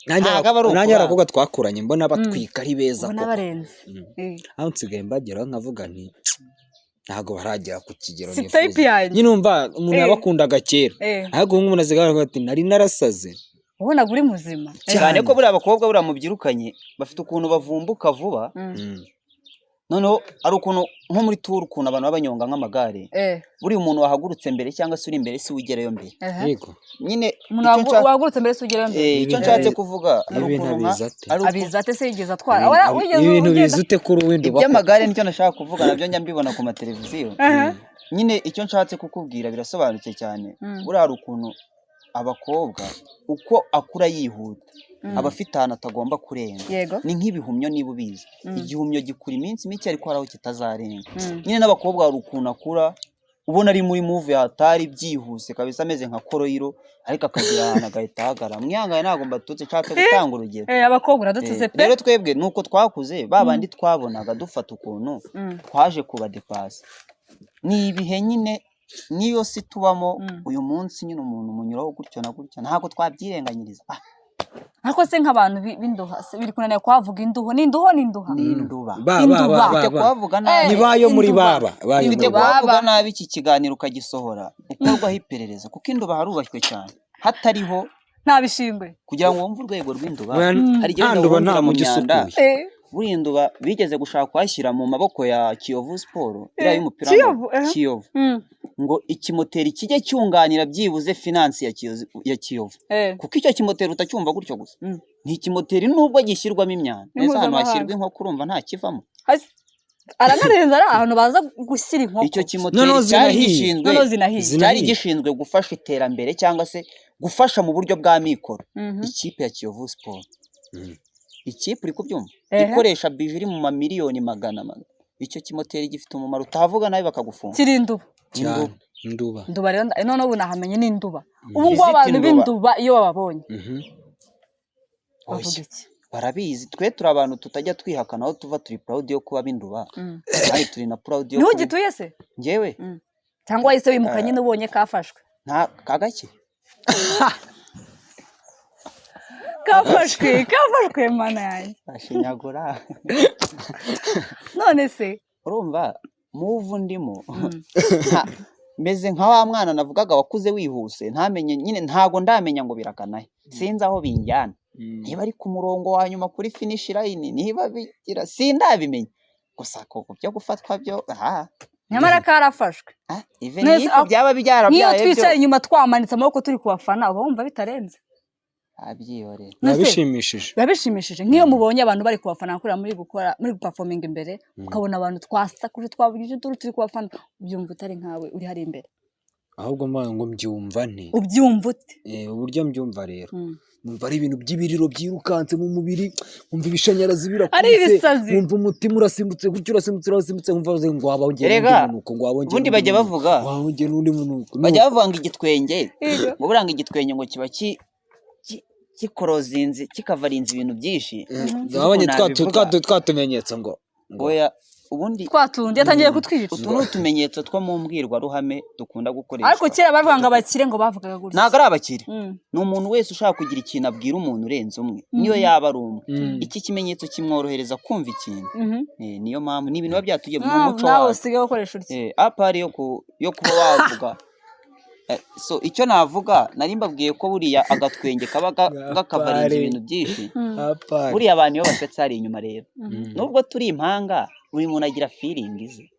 Nanjye Ntabwo aba ari nanjye hari ukubana. abakobwa twakuranye mbona batwika ari beza Ubona koko. barenze. Aho nsigaye mbageraho nkavuga nti ntabwo baragera ku kigero Si nifuza. type yanjye. Nyine umva umuntu yabakundaga kera, ariko ubu ngubu umuntu asigaye avuga ati nari narasaze. Ubonaga uri muzima. Cyane ko buriya abakobwa buriya mubyirukanye bafite ukuntu bavumbuka vuba. Noneho ari ukuntu nko muri tour, ukuntu abantu baba banyonga nk'amagare, buriya umuntu wahagurutse mbere cyangwa se uri imbere si we ugerayo mbere. Yego. Nyine Umuntu icyo wahagurutse mbere si ugerayo mbere. Icyo nshatse kuvuga ari Ibintu ukuntu abizi ate? ari ukuntu Abizi ate se yigeze atwara? Wigeze Ibintu ugenda? biza ute kuri uwindi? Iby'amagare nicyo nashaka kuvuga, nabyo njya mbibona ku mateleviziyo. Nyine icyo nshatse kukubwira birasobanutse cyane. Buriya hari ukuntu abakobwa uko akura yihuta aba afite ahantu atagomba kurenga. Ni nk'ibihumyo, niba ubizi. Igihumyo gikura iminsi mike, ariko hari aho kitazarenga. Nyine n'abakobwa hari ukuntu akura ubona ari muri move hatari byihuse kabisa, ameze nka koroyiro, ariko akagira ahantu agahita ahagarara. Mwihangane, ntabwo mbatutse, nshatse gutanga urugero. Abakobwa uradututse pe. Rero twebwe nuko twakuze, ba bandi twabonaga dufata ukuntu twaje kubadepasa. Ni ibihe nyine, niyo si tubamo. Uyu munsi nyine umuntu umunyuraho gutyo na gutya, ntabwo twabyirenganyiriza. Ariko se nk'abantu b'induha se, biri kunanira kuhavuga induho, ni induho, ni induha? Ni induba. Ba ba Induba. ba ba Ufite ba. kuhavuga nabi. Ni bayo muri Induba. baba bayo Ufite muri baba. kuhavuga Baba. nabi iki kiganiro ukagisohora ukorwaho iperereza, kuko induba harubashywe cyane hatariho Nta bishingwe. kugira ngo wumve urwego rw'induba. Oya, Hari igihe nta wenda nduba, wumvira nta mu mujyi myanda. usukuye. Buriya induba bigeze gushaka kuhashyira mu maboko ya Kiyovu Sport, iriya y'umupira Kiyovu, w'amaguru, Kiyovu, ngo ikimoteri kijye cyunganira byibuze finance ya Kiyovu, ya Kiyovu. Kuko icyo kimoteri utacyumva gutyo gusa, ni ikimoteri nubwo gishyirwamo imyanda. Ni Neza, ahantu mpuzamahanga. hashyirwa inkoko urumva nta kivamo. Aranarenza, ari ahantu baza gushyira inkoko. Icyo kimoteri Noneho cyari zinahiye. gishinzwe Noneho zinahiye. Zinahiye. cyari gishinzwe gufasha iterambere cyangwa se gufasha mu buryo bwa mikoro ikipe ya Kiyovu Sport. Ikipe, uri kubyumva, ikoresha bije iri mu mamiliyoni magana magana. Icyo kimoteri gifite umumaro utavuga nabi bakagufunga. Kiri induba. Cyane, induba. Induba rero noneho ubu nahamenye ni induba. Ubu ngubu Visit abantu Induba. b'induba iyo bababonye bavuga Oya, iki? barabizi. Twe turi abantu tutajya twihakana aho tuva, turi proud yo kuba b'induba, kandi turi na proud yo Niho kuba. ugituye se? Njyewe? Cyangwa wahise wimuka nyine ubonye kafashwe? Nta kagake. Kafashwe, kafashwe, mana yanjye. Ashinyagura. None se Urumva move ndimo, meze nka wa mwana navugaga wakuze wihuse, ntamenye nyine, ntago ndamenya ngo birakanahe, sinzi aho binjyana, niba ari ku murongo wa nyuma kuri finish line, niba bigira, sindabimenya. Gusa koko byo gufatwa byo aha. Nyamara karafashwe. Even Nese if byaba nk'iyo byarabyaye byo twicaye inyuma twamanitse amaboko turi kubafana, uba wumva bitarenze? Abyihorera. Biba Nese bishimishije. Biba bishimishije nk'iyo mubonye abantu bari kubafana kuriya muri gukora, muri guperforminga imbere, ukabona abantu twasakuje, twavugije induru turi kubafana, ubyumva utari nkawe uri hari imbere? Ahubwo mbaye ngo mbyumva nte? Ubyumva ute? Uburyo mbyumva rero, numva ari ibintu by'ibiriro byirukanse mu mubiri, nkumva ibishanyarazi Ari birakubise, ibisazi. nkumva umutima urasimbutse gutyo, urasimbutse, urasimbutse, nkumva ngo waba wongeye n'undi Erega, munuko, ngo waba wongeye ubundi n'undi bajya munuko, bavuga, waba wongeye n'undi munuko. bajya bavuga ngo igitwenge, ngo buranga igitwenge ngo kiba kikorozinze, kikavarinze ibintu byinshi. Sinzi Wabonye ukuntu twa nabivuga. twa tumenyetso ngo Oya, ubundi Twa tundi yatangiye kutwica. Utu ni utumenyetso two mu mbwirwaruhame dukunda gukoreshwa. Ariko kera bavuga ngo abakire, ngo bavugaga gutya. Ntabwo ari abakire. Ni umuntu wese ushaka kugira ikintu abwira umuntu urenze umwe, niyo yaba ari umwe. Iki kimenyetso kimworohereza kumva ikintu. Niyo mpamvu ni ibintu biba byatugiye mu muco Nawe wacu. usigaye ukoresha utya. Apart yo kuba wavuga. So icyo navuga, nari mbabwiye ko buriya agatwenge kaba gakavarinze Apart. ibintu byinshi. Apart. Buriya abantu iyo basetse hari inyuma rero, nubwo turi impanga, buri muntu agira feeling ze.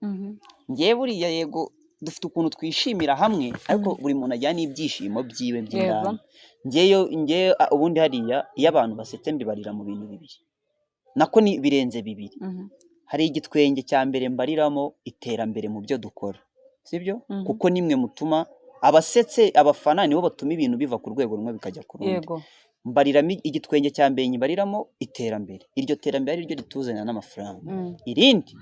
Ngewe buriya yego dufite ukuntu twishimira hamwe, ariko buri muntu agira n'ibyishimo byiwe by'indani. Ngewe ubundi hariya iyo abantu basetse mbibarira mu bintu bibiri, nako ni birenze bibiri. Hari igitwenge cya mbere mbariramo iterambere mu byo dukora, sibyo? Kuko nimwe mutuma abasetse, abafana nibo batuma ibintu biva ku rwego rumwe bikajya ku rundi. Mbariramo igitwenge cya mbere, nyibariramo iterambere, iryo terambere ari ryo rituzanira n'amafaranga. Irindi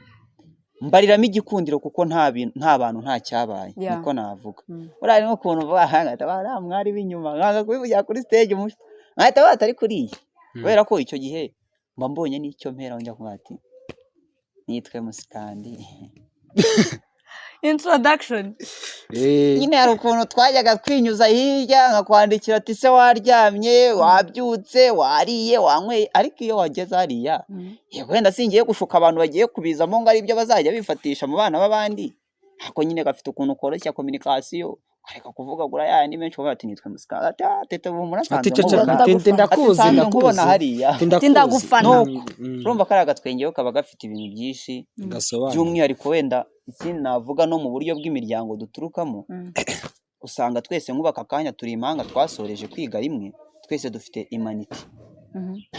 mbariramo igikundiro, kuko nta bintu, nta bantu, nta cyabaye. Niko navuga. Buriya harimo ukuntu uvuga aha ngahita bariya mwari b'inyuma, nkanga kubivugira kuri stage mushya, nkahita batari kuriya, kubera ko icyo gihe mba mbonye n'icyo mpera njya kuvuga ati nitwe Musikandi. Introduction. Nyine hari ukuntu twajyaga twinyuza hirya nkakwandikira ati se waryamye, wabyutse, wariye, wanyweye, ariko iyo wageze hariya, yego wenda singiye gushuka abantu bagiye kubizamo ngo aribyo bazajya bifatisha mu bana b'abandi, ariko nyine gafite ukuntu koroshya communication, ukareka kuvuga gura yandi menshi, ukavuga ati nitwe Musikandi, ati ah tete humura Ati nsanzwe ceceka, nkubona, ati ati ndakuzi, nsanzwe nkubona ndakuzi. hariya. Ati ndakuzi. Ndagufana. Nuko urumva kariya gatwenge kaba gafite ibintu byinshi, Gasobanuye. by'umwihariko wenda ikindi navuga no mu buryo bw'imiryango duturukamo, usanga twese nk'ubu aka kanya turi impanga, twasoreje kwiga rimwe, twese dufite imaniti.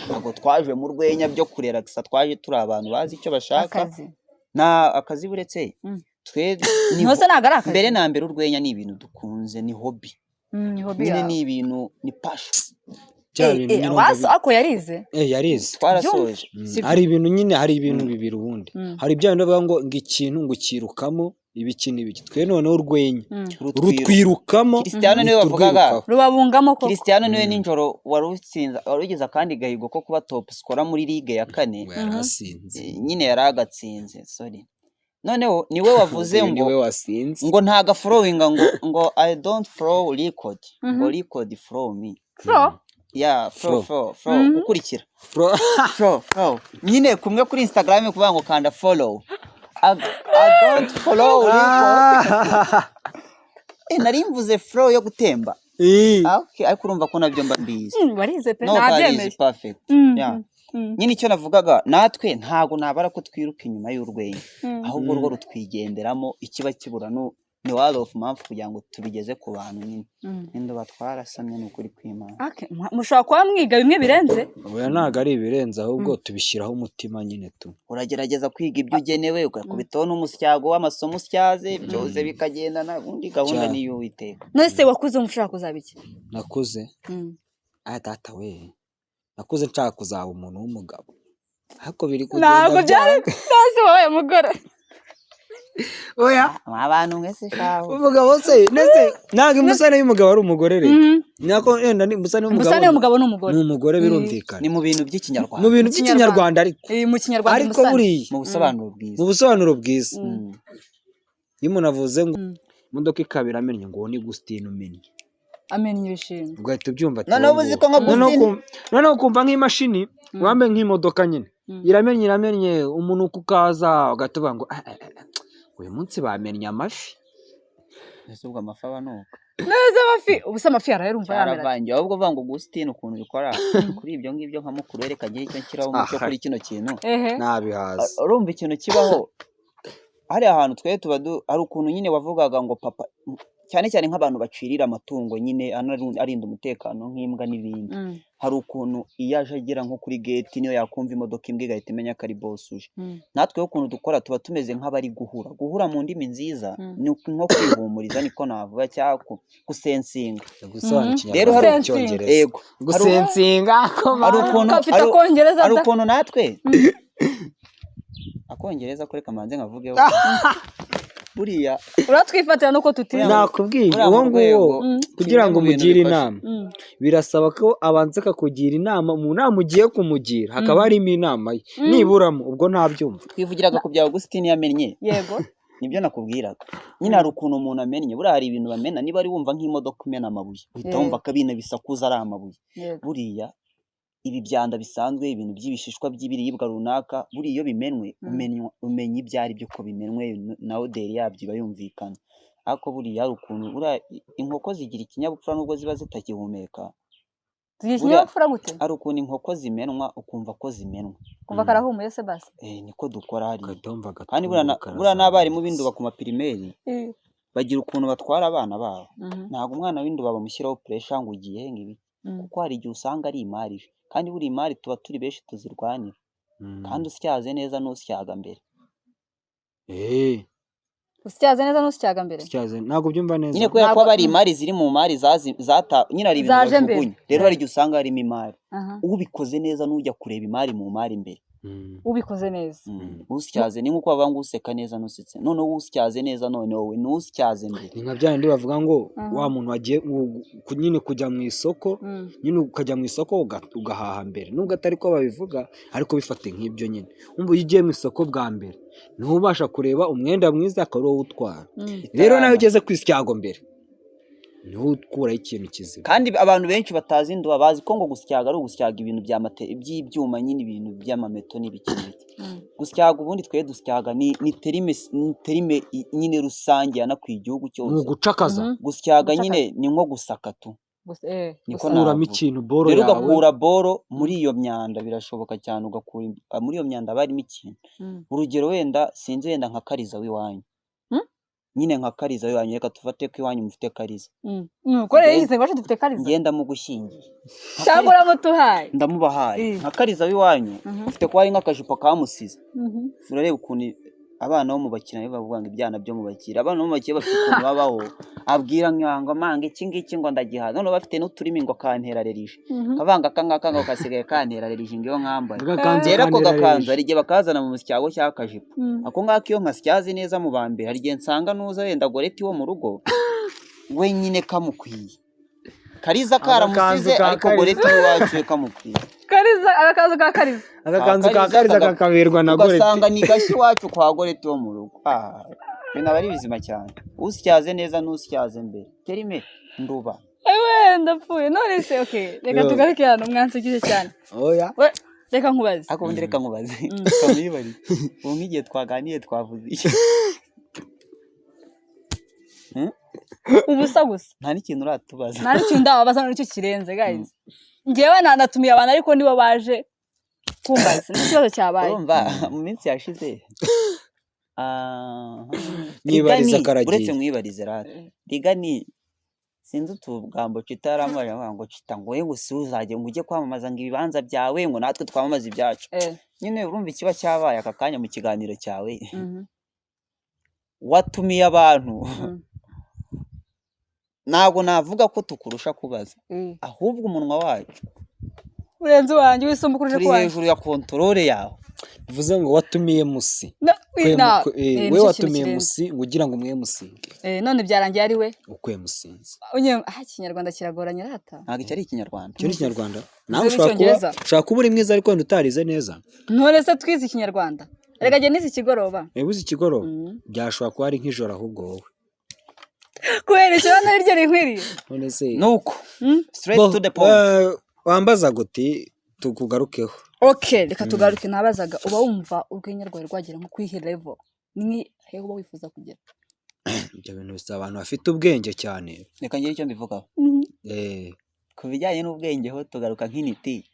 Ntabwo twaje mu rwenya byo kurelakisa, twaje turi abantu bazi icyo bashaka. Akazi. Nta akazi, buretse Twe ni Ntose ntabwo ari akazi. Mbere na mbere urwenya ni ibintu dukunze, ni hobby. Ni hobby Nyine yawe. ni ibintu, ni passion. Bya Eh, bintu eh, nyine wumva waso ako yarize. Yarize. Twarasoje. Sibyo. Hari ibintu nyine, hari ibintu bibiri ubundi. Hari bya bintu bavuga ngo ikintu ngo ukirukamo ibiki n'ibiki, twe noneho urwenya rutwirukamo. Cristiano niwe wavugaga. Ntiturwirukaho. Rubabungamo koko. Cristiano niwe nijoro wari utsinze, wari ugize akandi gahigo ko kuba top scorer muri ligue ya kane. Ngo yarasinze. Nyine yari agatsinze, sorry. Noneho niwe wavuze Uyu ngo niwe wasinze. ngo ntaga followinga, ngo "I don't follow record", ngo "record follow me". Fro. Yeah, flow. Flow. Flow, flow, gukurikira. Fro- Flow, flow nyine, kumwe kuri Instagram kuvuga ngo kanda follow. I don't follow record. Nari mvuze flow yo gutemba. Ah, okay, ariko urumva ko nabyo mba mbizi. Warize pe. No, that Nabyemeye. is perfect. Yeah. Nyine icyo navugaga, natwe ntago nabara ko twiruka inyuma y'urwenya, ahubwo rwo rutwigenderamo. Ikiba kibura ni word of mouth kugira ngo tubigeze ku bantu nyine. N'indoba twarasamye, ni ukuri kw'Imana. Okay, mushobora kuba mwiga bimwe birenze. Oya, ntabwo ari ibirenze, ahubwo tubishyiraho umutima nyine tu. Uragerageza kwiga ibyo ugenewe, ugakubitaho n'umusyago w'amasomo usyaze, byose bikagendana. Ubundi gahunda Cyane. ni iy'Uwiteka. None se wakuze wumva ushaka kuzaba iki? Nakuze, aya data we, nakuze nshaka kuzaba umuntu w'umugabo, ariko biri kugenda Ntabwo byari byanga. ntazi wabaye umugore. Oya. Abantu mwese shaho. Umugabo se ndetse ntabwo imbusane y'umugabo ari umugore rero. Nako wenda ni imbusane y'umugabo. Umusane w'umugabo ni umugore. Ni umugore, birumvikana. Ni mu bintu by'Ikinyarwanda. Mu bintu by'Ikinyarwanda, ariko Mu Kinyarwanda ariko umusane. Buriya Mu busobanuro bwiza. Mu busobanuro bwiza, iyo umuntu avuze ngo imodoka ikaba iramennye, ngo uwo ni Gusitini umennye. Amennye ibishingwe. Ugahita ubyumva ati Noneho uwo uzi nguwo. ko nka Noneho Gusitini noneho ukumva nk'imashini wambaye nk'imodoka nyine iramennye, iramennye, umunuko ukaza, ugahita uvuga ngo "Ah, ah, ah, uyu munsi bamennye amafi." Ese ubwo amafi aba nuko? Neza, amafi, ubu se amafi yaraye urumva yamera? Cyaravangiye. Ahubwo uvuga ngo Gusitini ukuntu bikora kuri ibyo ngibyo, nka mukuru we, reka agire icyo nshyiraho umucyo Aha. kuri kino kintu. Ehe. Nabihaza. Urumva ikintu kibaho hariya hantu, twe tuba hari ukuntu nyine wavugaga ngo papa, cyane cyane nk'abantu bacirira amatungo nyine arinda umutekano nk'imbwa n'ibindi, hari ukuntu iyo aje agera nko kuri gate, niyo yakumva imodoka, imbwa igahita imenya ko ari boss uje. Natwe ukuntu dukora, tuba tumeze nk'abari guhura. Guhura mu ndimi nziza ni nko kwihumuriza, niko navuga, cyangwa gusensinga. Gusobanura Rero Ikinyarwanda hari mu Cyongereza. Ego. Gusensinga. Hari ukuntu Kafite akongereza hari da. ukuntu natwe akongereza ko reka manze nkavugeho buriya. Uratwifatira nuko tutize. Nakubwiye Buriya uwo mu nguwo rwego, kugira kimwe ngo mu bintu umugire bifasha. inama, birasaba ko abanza akakugira inama. Mu nama ugiye kumugira hakaba harimo inama ye, niburamo ubwo ntabyumva. Twivugiraga ku bya Augustine yamennye. Yego. Nibyo nakubwiraga nyine, hari ukuntu umuntu amennye. Buriya hari ibintu bamena, niba ari wumva nk'imodoka imena amabuye, uhita wumva ko ibintu bisakuza ari amabuye. Buriya ibi byanda bisanzwe, ibintu by'ibishishwa by'ibiribwa runaka, buriya iyo bimenwe umenya ibyo ari byo ko bimenwe, na odeur yabyo iba yumvikana. Ariko buriya hari ukuntu, buriya inkoko zigira ikinyabupfura nubwo ziba zitagihumeka. Zigira ikinyabupfura gute? Hari ukuntu inkoko zimenwa ukumva ko zimenwa. Kumva karahumuye se basi. Niko dukora hariya. Ugahita wumva Kandi buriya agatungo buriya n'abarimu karazamutse. b'induba ku mapirimeri bagira ukuntu batwara abana babo. Ntabwo umwana w'induba bamushyiraho pressure ngo ugiye he, ngo ibi, kuko hari igihe usanga ari imari ije, kandi buriya imari tuba turi benshi tuzirwanira, kandi usyaze neza n'usyaga mbere. Usyaze neza n'usyaga mbere. Usyaze, ntabwo ubyumva neza. Nyine kubera ko Ntabwo haba hari imari ziri mu mari zata nyine, hari ibintu Zaje mbere. bajugunya. Rero hari igihe usanga harimo imari, ubikoze neza n'ujya kureba imari mu mari imbere. Ubikoze neza. Usyaze ni nk'uko bavuga ngo useka neza n'usetse, noneho usyaze neza, none wowe n'usyaze mbere. Ni nka bya bindi bavuga ngo wa muntu wagiye nyine kujya mu isoko, nyine ukajya mu isoko ugahaha mbere, nubwo atari ko babivuga, ariko bifate nk'ibyo nyine. Wumva iyo ugiye mu isoko bwa mbere niho ubasha kureba umwenda mwiza, akaba ari wowe utwara. Rero nawe ugeze ku isyago mbere niho ukuraho ikintu kizima. Kandi abantu benshi batazi induba bazi ko ngo gusyaga ari ugusyaga ibintu bya mate by'ibyuma nyine, ibintu by'amameto n'ibiki n'ibiki. Gusyaga ubundi twe dusyaga ni terme nyine rusange yanakwiye igihugu Ni cyose. ugucakaza. Gusyaga Gucakaza. nyine ni nko gusaka tu. Gusa, Niko gusa. Kuramo navuga. ikintu, boro Rero yawe. ugakura boro muri iyo myanda, birashoboka cyane, ugakura muri iyo myanda haba harimo ikintu. Urugero wenda sinzi, wenda nka kariza w'iwanyu. Nyine nka kariza w'iwanyu, reka tufate ko iwanyu mufite kariza. Nuko rero yize iwacu dufite kariza. Ngenda mugushyingiye. Cyangwa uramutuhaye. Ndamubahaye. Nka kariza w'iwanyu, ufite kuba ari nk'akajipo kamusize. Urareba ukuntu Abana bo mu bakire bavuga ngo ibyana byo mu bakire, abana bo mu bakire bafite ukuntu babaho, abwira ngo manga iki ngiki ngo ndagihaza, noneho bafite n'uturimi ngo kantera allergie, kavanga aka ngaka ngo kasigaye kantera allergie ngo iyo nkambaye. Agakanzu Rero ako kantera gakanzu allergie. hari igihe bakazana mu musyago cyangwa akajipo, ako ngako iyo nkasyaze neza mu ba mbere, hari igihe nsanga nuza wenda Goreti wo mu rugo wenyine kamukwiye, Kariza karamusize Agakanzu ka ariko Kariza. Goreti w'iwacu we kamukwiye. Kariza, agakanzu ka Kariza. Agakanzu ka Kariza Kariza kakaberwa na Goreti. Ugasanga ni gashya iwacu kwa Goreti wo mu rugo. Ah, ibintu aba ari bizima cyane, usyaze neza n'usyaze mbere terime nduba. Ewe, ndapfuye. None se, okay, reka Yo. tugaruke hano, mwansekije cyane. Oya. We, reka nkubaze. Ariko ubundi reka nkubaze, kamwibarize, ubu nk'igihe twaganiye twavuze iki? Ubusa gusa. Nta n'ikintu uratubaza. Nta n'ikintu ndababaza nicyo kirenze, guys. Njyewe nanatumiye abantu ariko nibo baje kumbaza, nicyo kibazo cyabaye. Urumva mu minsi yashize Mwibariza Rigani, karagiye. uretse mwibarize rata Rigani, sinzi utugambo Cita yaramubajije, avuga ngo Cita ngo we ngo si uzajye ngo ujye kwamamaza ngo ibibanza byawe, ngo natwe twamamaze ibyacu. Nyine urumva ikiba cyabaye aka kanya mu kiganiro cyawe, watumiye abantu, ntabwo navuga ko tukurusha kubaza, ahubwo umunwa wacu urenze uwanjye, wisumbukuruje turi ku wanjye. hejuru ya contrôle yawe. Bivuze ngo watumiye musi. We Nicyo kintu watumiye kirenze. musi ngo ugira ngo umwemusinge. None byarangiye ari we. Ukwemusinze. Ikinyarwanda kiragoranye rata. Ntabwo icyo ari ikinyarwanda. Icyo ni ikinyarwanda. Nawe Uzi ushobora kuba n'icyongereza? ushobora kuba uri mwiza ariko wenda utarize neza. None se twize ikinyarwanda? Reka njye nize ikigoroba. Uzi ikigoroba, byashobora kuba ari nk'ijoro ahubwo wowe. Kubera ikibazo ariryo rinkwiriye. None se Nuko straight Bo, to the point. Wambaza guti tukugarukeho. Okay, reka tugaruke. Nabazaga, uba wumva urwenya rwawe rwagera nko kwihe level? Ni hehe uba wifuza kugera? Ibyo bintu bisaba abantu bafite ubwenge cyane. Reka ngire icyo mbivugaho. Ku bijyanye n'ubwenge ho tugaruka nk'intiti.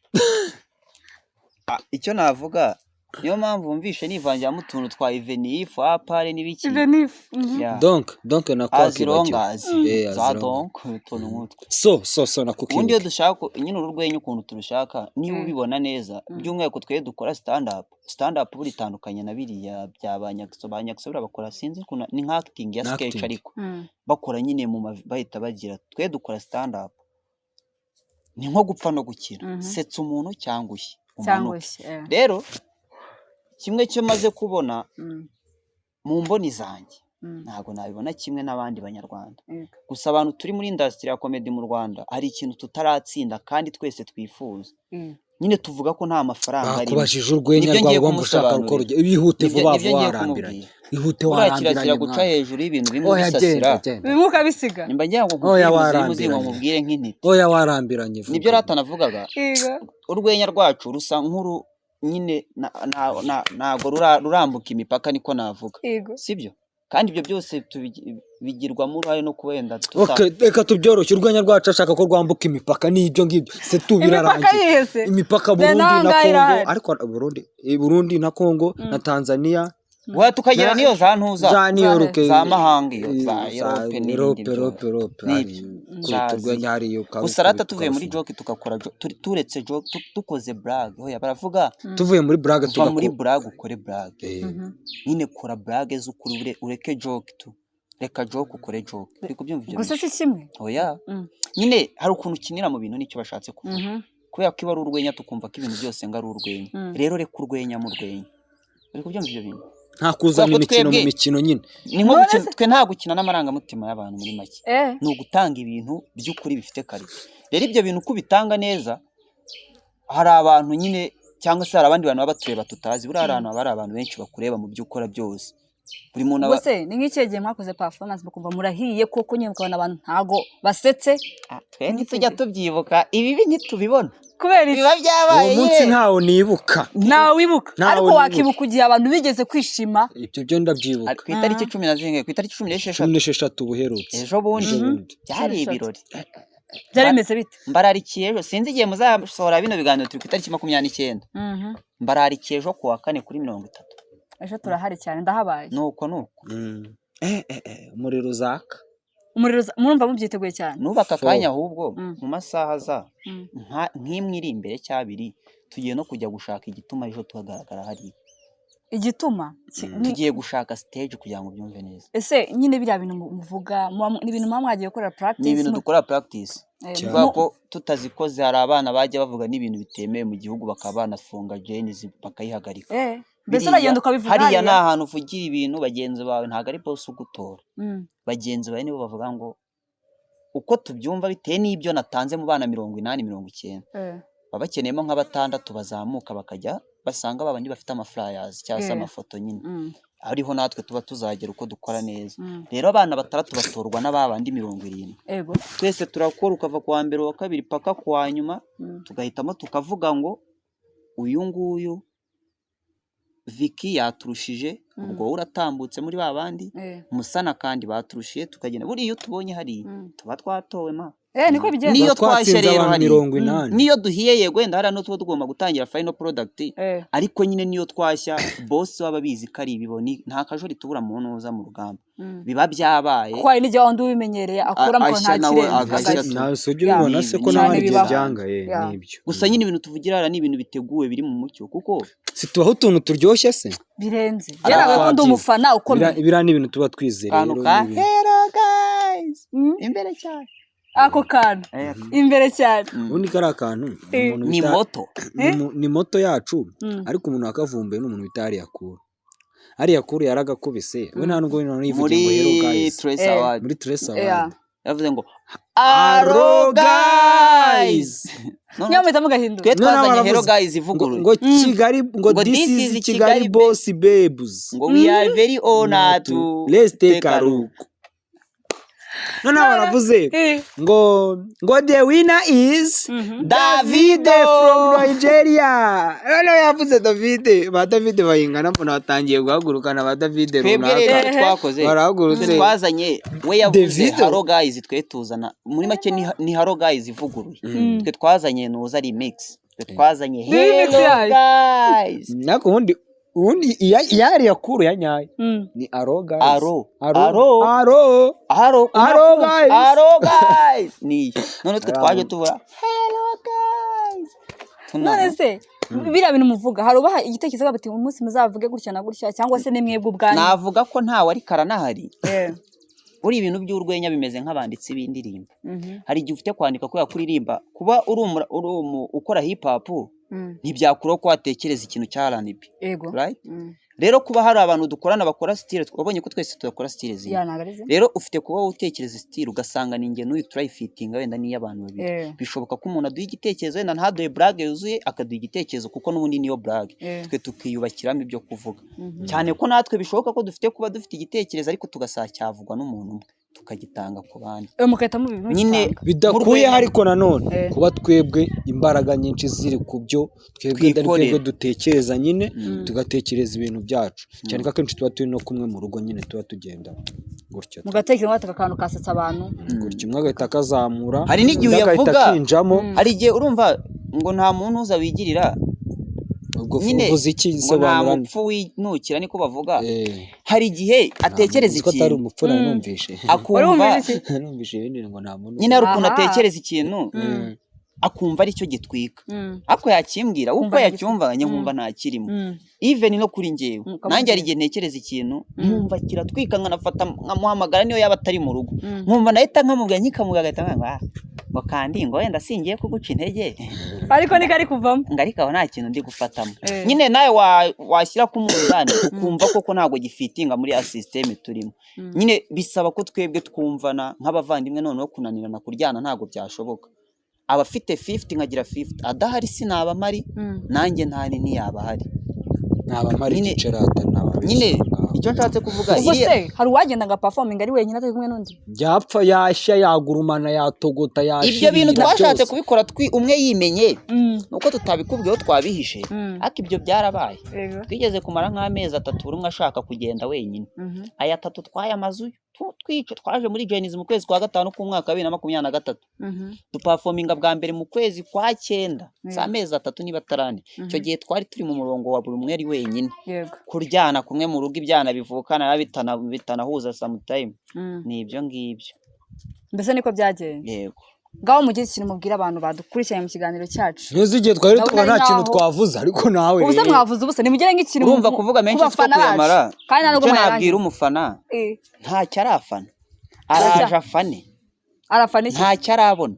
Icyo navuga, niyo mpamvu wumvishe nivangiramo utuntu twa ivenifu apare n'ibiki. Even if. Yeah. Donc nako As long wakibagiwe. as As za long. donc utuntu nk'utwo. So nako Ubundi iyo ukibuka. dushaka nyine uru rwenya ukuntu turushaka, niba ubibona neza, by'umwihariko twe dukora stand up, stand up buri itandukanye na biriya bya ba Nyagiso. Ba Nyagiso buriya bakora, sinzi ukuntu, ni nka acting ya Ni sketch, acting. ariko bakora nyine mu mavi bahita bagira. Twe dukora stand up, ni nko gupfa no gukira, setsa umuntu cyangwa ushye cyangwa umanuke. se Rero kimwe cyo maze kubona mu mboni zanjye, ntabwo nabibona kimwe n'abandi banyarwanda. Gusa abantu turi muri industry ya comedy mu Rwanda, hari ikintu tutaratsinda kandi twese twifuza. Nyine tuvuga ko nta mafaranga arimo. Bakubajije urwenya Nibyo rwawe ngiye wumva ushaka gukora kumusobanurira. Ihute Nibyo vuba nibyo vuba, ngiye warambiranye. kumubwira. Ihute, Buriya warambiranye kirazira guca mwana. hejuru y'ibintu bimwe Oya, ubisasira. genda genda. Bimwe ukabisiga. Nimba ngira ngo Oya, nkubwire umuzimu warambiranye. nkubwire nk'intiti. Oya, warambiranye, vuga. Nibyo rata navugaga. Yego. Urwenya rwacu rusa nk'uru nyine ntago rurambuka imipaka, niko navuga. Sibyo? Kandi ibyo byose bigirwamo uruhare no kuba wenda tuta Okay, reka tubyoroshye. Urwenya rwacu ashaka ko rwambuka imipaka, n'ibyo ngibyo se tu Imipaka birarangiye. yihe se? Imipaka Dore Burundi naho na ngaho Kongo, irahari. ariko Burundi, Burundi na Kongo na Tanzania. Wa tukagera n'iyo za ntuza za New York, za mahanga iyo za za Europe n'ibindi Europe, byose. Europe, Europe, N'ibyo. hari Za kubita urwenya Aziya. hariyo Gusa rata ukarukubita tuvuye muri ukarufunga. joke tugakora turetse joke dukoze blague, hoya baravuga Tuvuye muri blague va muri tugakora blague ukore blague. Nyine kora blague z'ukuri, ureke joke tu, reka joke ukore joke, uri kubyumva ibyo Gusa bintu? si kimwe. Oya, nyine hari ukuntu ukinira mu bintu, nicyo bashatse kuvuga. Kubera ko iba ari urwenya, tukumva ko ibintu byose ngo ari urwenya. Rero reka urwenya mu rwenya, uri kubyumva ibyo bintu? Nta kuzana Kubera ko imikino mu twebwe mikino nyine. Ni nko None gukina, se twe nta gukina n'amarangamutima y'abantu muri make. Ni ugutanga ibintu by'ukuri bifite qualité. Rero ibyo bintu uko ubitanga neza, hari abantu nyine cyangwa se hari abandi bantu baba batureba tutazi. Buriya hari ahantu haba hari abantu benshi bakureba mu byo ukora byose, buri muntu aba Ubwo se ni nk'ikihe gihe mwakoze performance mukumva murahiye koko, nyine mukabona abantu ntago basetse? Ah, twe ntitujya tubyibuka, ibibi ntitubibona. Kubera iki? Biba byabaye Uwo munsi ye. ntawo nibuka. Ntawe wibuka? Ntawe Ariko nibuka. wakibuka igihe abantu bigeze kwishima? Ibyo byo ndabyibuka. Ku itariki cumi na zingahe? Ku itariki 16. 16 ubuherutse. Ejo bundi. Ejo bundi. Byari 16. ibirori. Byari bimeze bite? Mbararikiye ejo, sinzi igihe muzasohora bino biganiro, turi ku itariki 29. Mbararikiye ejo ku wa kane kuri 30. Ejo turahari cyane, ndahabaye. Nuko nuko. Umuriro uzaka. Umuriro murumva mubyiteguye cyane. Nubaka Four. akanya ahubwo mu masaha aza nk'imwe iri imbere cy'abiri, tugiye no kujya gushaka igituma ejo tuhagaragara hariya. Igituma Tugiye gushaka stage kugira ngo ubyumve neza. Ese nyine biriya bintu muvuga ni ibintu muba mwagiye gukora practice? Ni ibintu dukora practice. Cyane. Kubera ko tutazikoze, hari abana bajya bavuga n'ibintu bitemewe mu gihugu, bakaba banafunga Gen-Z bakayihagarika. Mbese Biriya- uragenda ukabivuga? Hariya ni ahantu uvugira ibintu bagenzi bawe, ntabwo ari boss ugutora. Bagenzi bawe nibo bavuga ngo uko tubyumva bitewe n'ibyo natanze mu bana 80, 90, baba bakeneyemo nka batandatu bazamuka bakajya basanga ba bandi bafite amaflyers cyangwa se amafoto nyine, ariho natwe tuba tuzagera uko dukora neza. Rero abana batandatu batorwa n'aba bandi 70. Twese turakora, ukava ku wa mbere, uwa kabiri, paka ku wa nyuma, tugahitamo tukavuga ngo uyu nguyu Vicky yaturushije, ubwo wowe uratambutse muri ba bandi. Musana kandi baturushiye, tukagenda. Buriya iyo tubonye hariya, tuba twatowe ma. Niko bigenda. Niyo Tuba twatsinze twashye rero abantu hariya. 80. Niyo duhiye, yego, wenda hariya tuba tugomba gutangira final product, ariko nyine niyo twashya, boss waba abizi ko ari ibiboni, nta kajori tubura mu ntuza mu rugamba, biba byabaye. Kuko hari n'igihe wundi ubimenyereye akuramo ko nta Ashya nawe kirenze agashya. agashya. Nawe si ujya ubibona se ko Cyane nawe hari igihe bibaho. byanga, nibyo. Gusa nyine ibintu tuvugira hariya ni ibintu biteguwe, biri mu mucyo, kuko Si tubaho utuntu turyoshye se? Birenze. Hari Njye nawe ko ndi twabyize. umufana ukomeye. Biriya ni ibintu tuba twizeye Akantu rero ka ni ibintu. "Hello guys", imbere cyane. Ako kantu, imbere cyane. Ubundi kariya kantu umuntu Ni bita moto. Ni moto yacu, ariko umuntu wakavumbuye ni umuntu bita Ariya Kuru. Ariya Kuru yaragakubise we, nta nubwo noneho yivugiye Muri ngo "Hello guys". Trace Award. Muri Trace Award. Yavuze ngo "Aro "Aro guys". Noneho Niyo muhita mugahindura. twe Noneho twazanye "Hello baravuze guys" ngo ivuguruye. Ngo Kigali, ngo Ngo "This is Kigali Boss Babes." Ngo "We are very honored to "Let's take a look." Noneho baravuze ngo "The winner is Davide from Nigeria." Noneho yavuze Davide, ba Davide bayingana mbona batangiye guhagurukana ba Davide Twebwe rero runaka. icyo twakoze, Barahagurutse. twe twazanye, we yavuze Davido. "Hello guys", twe tuzana muri make ni "Hello guys" ivuguruye. Twe twazanye nuza remix, twe twazanye Remix "Hello yayo. guys". Nako ubundi iya Ariya Kuru ya nyayo ni "Aro guys". Aro. Aro. Aro. Aro. Aro. Aro guys. Aro guys niyo. None twe twaje tubura "Hello guys". None se biriya bintu muvuga, hari ubaha igitekerezo bati umunsi muzavuge gutya na gutya, cyangwa se ni mwebwe ubwanyu? Navuga ko ntawe ariko aranahari. Buriya ibintu by'urwenya bimeze nk'abanditsi b'indirimbo. Hari igihe ufite kwandika kubera kuririmba, kuba uri ukora hip hop, ntibyakuraho ko watekereza ikintu cya R&B, right? Rero kuba hari abantu dukorana bakora style, wabonye ko twese tudakora style zimwe. Ya, ntabwo ari zimwe. Rero ufite kuba wowe utekereza style, ugasanga ni njye n'uyu turayifitinga, wenda n'iy'abantu babiri. Bishoboka ko umuntu aduha igitekerezo, wenda ntaduhe blague yuzuye, akaduha igitekerezo, kuko n'ubundi niyo blague, twe tukiyubakiramo ibyo kuvuga. Cyane ko natwe bishoboka ko dufite kuba dufite igitekerezo, ariko tugasanga cyavugwa n'umuntu umwe, tukagitanga ku bandi. Mugahita Nyine mugitanga. Bidakuyeho ariko nanone kuba twebwe imbaraga nyinshi ziri ku byo twebwe, ari Twikorera. twebwe dutekereza nyine, tugatekereza ibintu byacu, cyane ko akenshi tuba turi no kumwe mu rugo nyine, tuba tugenda gutya. Mugatekereza ngo aka kantu kasetsa abantu. Gutya, umwe agahita akazamura, Hari n'igihe undi agahita uyavuga. akinjamo. Hari igihe urumva ngo nta muntu uza wigirira. Ubwo Nyine uvuze iki? ngo nta Sobanura. mupfu winukira, niko bavuga. Hari igihe atekereza Nzi ko atari ikintu, umupfu, nari numvishe. Akumva Wari wumvise iki? Numvishe ibindi ngo nta muntu. Nyine hari ukuntu atekereza ikintu, akumva aricyo gitwika, ariko yakimbwira uko Kumva yacyumva njye nkumva ntakirimo. Even no kuri njyewe, nanjye hari igihe ntekereza ikintu nkumva kiratwika, nkanafata nkamuhamagara, niyo yaba atari mu rugo, nkumva nahita nkamubwira, nkikamubwira agahita ambwira ngo "Ah, ngo kandi ngo wenda singiye kuguca intege," Ariko niko ari kuvamo. Ngo ariko aho nta kintu ndi gufatamo. Eh. Nyine nawe washyira ku munzani ukumva koko ntabwo gifitinga muri ya système turimo. Nyine bisaba ko twebwe twumvana nk'abavandimwe. Noneho kunanirana kuryana ntabwo byashoboka. Aba afite 50, nkagira 50, adahari sinaba mpari, nanjye ntari ntiyaba ahari. Naba mpari. Nyine- Igicerata naba. Nyine icyo nshatse kuvuga, Ubwo iriya se hari uwagenda ngo performing ari wenyine, atari kumwe n'undi? Byapfa, yashya, yagurumana, yatogota, yashirira. Ibyo bintu twashatse byose. kubikora umwe yimenye, nuko tutabikubwiyeho, twabihishe, ariko ibyo byarabaye. Twigeze kumara nk'amezi 3 buri umwe ashaka kugenda wenyine. Aya 3 twayamaze twica. Twaje muri Gen-Z mu kwezi kwa gatanu k'umwaka wa 2023, duperforminga bwa mbere mu kwezi kwa cyenda, si amezi 3 niba atarane. Icyo gihe twari turi mu murongo wa buri umwe ari wenyine. Kuryana kumwe mu rugo, ibyana bivukana biba bitanahuza sometime. Ni ibyo ngibyo. Mbese niko byagenze? Yego. Ngaho mugire ikintu mubwira abantu badukurikiranye mu kiganiro cyacu. Ntuzi igihe twari Ndabona tuba ari nta kintu nkaho- twavuze, ariko nawe Ubusa rero. mwavuze ubusa, nimugire nk'ikintu Urumva, kuvuga menshi ku siko bafana bacu. kuyamara. Kandi nta nubwo Icyo mwayarangiza. nabwira umufana, ntacyo arafana, araje afane. Arafana iki? Ntacyo arabona.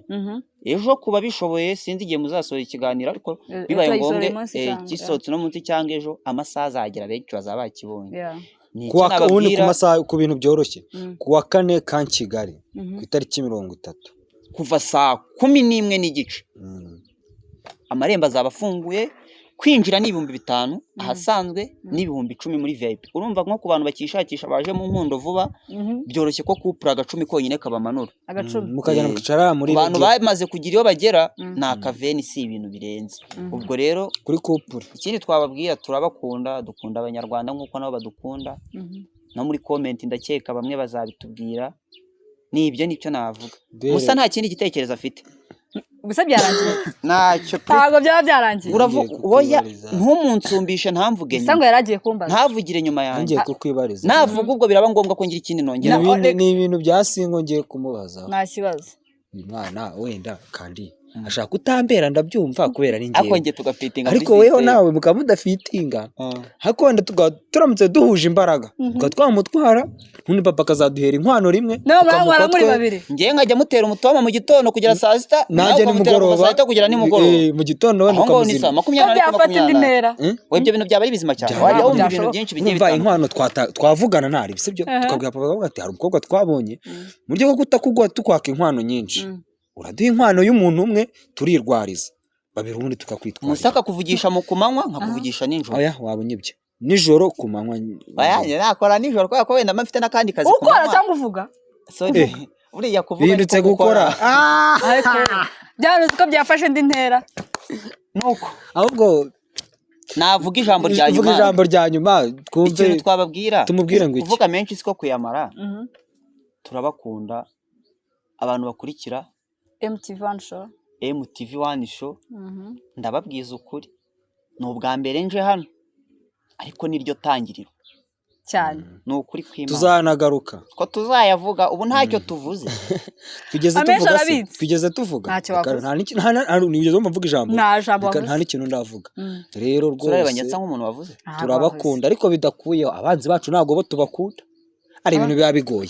Ejo kuba bishoboye, sinzi igihe muzasohora ikiganiro, ariko bibaye tuzagisohora ngombwa, uyu munsi cyangwa- gisohotse uno munsi cyangwa ejo, amasaha azagera benshi bazaba bakibonye. Ni icyo Kuwa ubundi ku nababwira. masaha, ku bintu byoroshye, kuwa kane kan Kigali, ku itariki 30, kuva saa 11:30, amarembo azaba afunguye. Kwinjira ni 5000 ahasanzwe, n'10,000 muri VIP. Urumva nko ku bantu bakishakisha baje mu nkundo vuba, byoroshye ko kupura agacumi konyine kabamanura. Agacumi. Mukagenda mukicara muri Ku bantu radio, bamaze kugira iyo bagera, ni akaveni, si ibintu birenze. Ubwo rero kuri couple. ikindi twababwira, turabakunda, dukunda Abanyarwanda nk'uko nabo badukunda. No muri comment ndakeka bamwe bazabitubwira. Ni ibyo, nicyo navuga. Musa nta kindi gitekerezo afite. Gusa byarangiye? Ntacyo pe. Ntabwo byaba byarangiye. Uravuga Ngiye oya, kukwibariza. ntumunsumvishe, ntamvuge Gusa ngo nyuma, yari agiye kumbaza. ntavugire nyuma yanjye. Ngiye kukwibariza. Navuga ubwo biraba ngombwa ko ngira ikindi nongera. Ni ni ibintu bya singo ngiye kumubaza. Nta kibazo. Uyu mwana wenda kandi ashaka kutambera, ndabyumva, kubera ari Ariko njyewe. njye tugafitinga muri Ariko weho system. nawe mukaba mudafitinga, ariko wenda tukaba turamutse duhuje imbaraga, tukaba twamutwara, ubundi papa akazaduhera inkwano rimwe, Nawe tukamuka muramwara muri babiri. Njyewe nkajya mutera umutoma mu gitondo kugera saa 6, nawe nanjye ukamutera kuva nimugoroba saa 6 kugera nimugoroba. Mu gitondo wenda Aho ngaho ni ukamuzima. saa Ko 24 kuri byafata indi 24. ntera. We, ibyo bintu byaba ari bizima cyane, Byaba wajya wumva ibintu byashoboka. byinshi bigiye Urumva, bitandukanye. inkwano twavugana ntari sibyo, tukabwira papa, bakavuga ati hari umukobwa twabonye, mu buryo bwo kutakuguha tukwaka inkwano nyinshi, uraduha inkwano y'umuntu umwe turirwariza, babiri ubundi tukakwitwarira. Musa akakuvugisha mu kumanywa, nkakuvugisha nijoro. Oya, waba unyibye nijoro, ku manywa. Oya, njye nakora nijoro kubera ko wenda mba mfite n'akandi kazi ku Ukora manywa. cyangwa uvuga? Sorry. Buriya kuvuga Bihindutse niko gukora. Ariko byari uzi ko byafashe indi ntera. Nuko Ahubwo navuga ijambo rya uvuga nyuma. ijambo rya nyuma twumve. Ikintu twababwira, Tumubwire ngo iki? kuvuga menshi siko kuyamara. Turabakunda, abantu bakurikira MTV One Show. MTV One Show. Ndababwiza ukuri, ni ubwa mbere nje hano, ariko niryo tangiriro. Cyane. Ni ukuri kw'Imana. Tuzanagaruka. Ko tuzayavuga, ubu ntacyo tuvuze. Tugeze Amenshi tuvuga se? arabitse. Tugeze tuvuga? Ntacyo Reka, wavuze. nta n'iki- nigeze wumva mvuga ijambo? Nta jambo Reka, wavuze. nta n'ikintu ndavuga rero. Turareba Rwose nyatsa nk'umuntu wavuze. Ntabwo. turabakunda, ariko bidakuyeho abanzi bacu ntabwo bo tubakunda. Ari ibintu biba bigoye.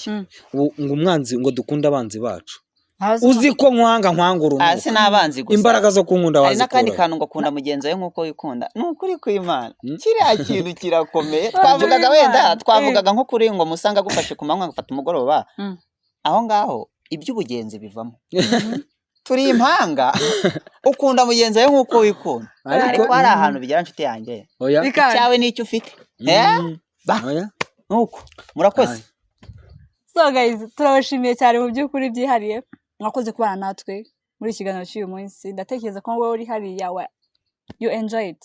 Ubu ngo umwanzi, ngo dukunde abanzi bacu. Wavuze. Uzi ko nkwanga, nkwanga urunuka. Ah, si n'abanzi gusa. Imbaraga zo kunkunda Hari n'akandi wazikura? kantu, ngo akunda mugenzi we nk'uko wikunda. Ni ukuri kw'Imana, kiriya kintu kirakomeye. Twavugaga wenda, twavugaga nko kuri ngo musanga agufashe ku manywa, agafata umugoroba, aho ngaho iby'ubugenzi bivamo. Turi impanga, ukunda mugenzi wawe nk'uko wikunda, Ariko ariko hari ahantu bigera, nshuti yanjye. Oya. Bikanga. Icyawe n'icyo ufite. Eh? Ba. Oya. Nuko murakoze. So guys, turabashimiye cyane mu by'ukuri byihariye. Mwakoze kubana natwe muri iki kiganiro cy'uyu munsi. Ndatekereza ko wowe uri hariya wa you enjoy it.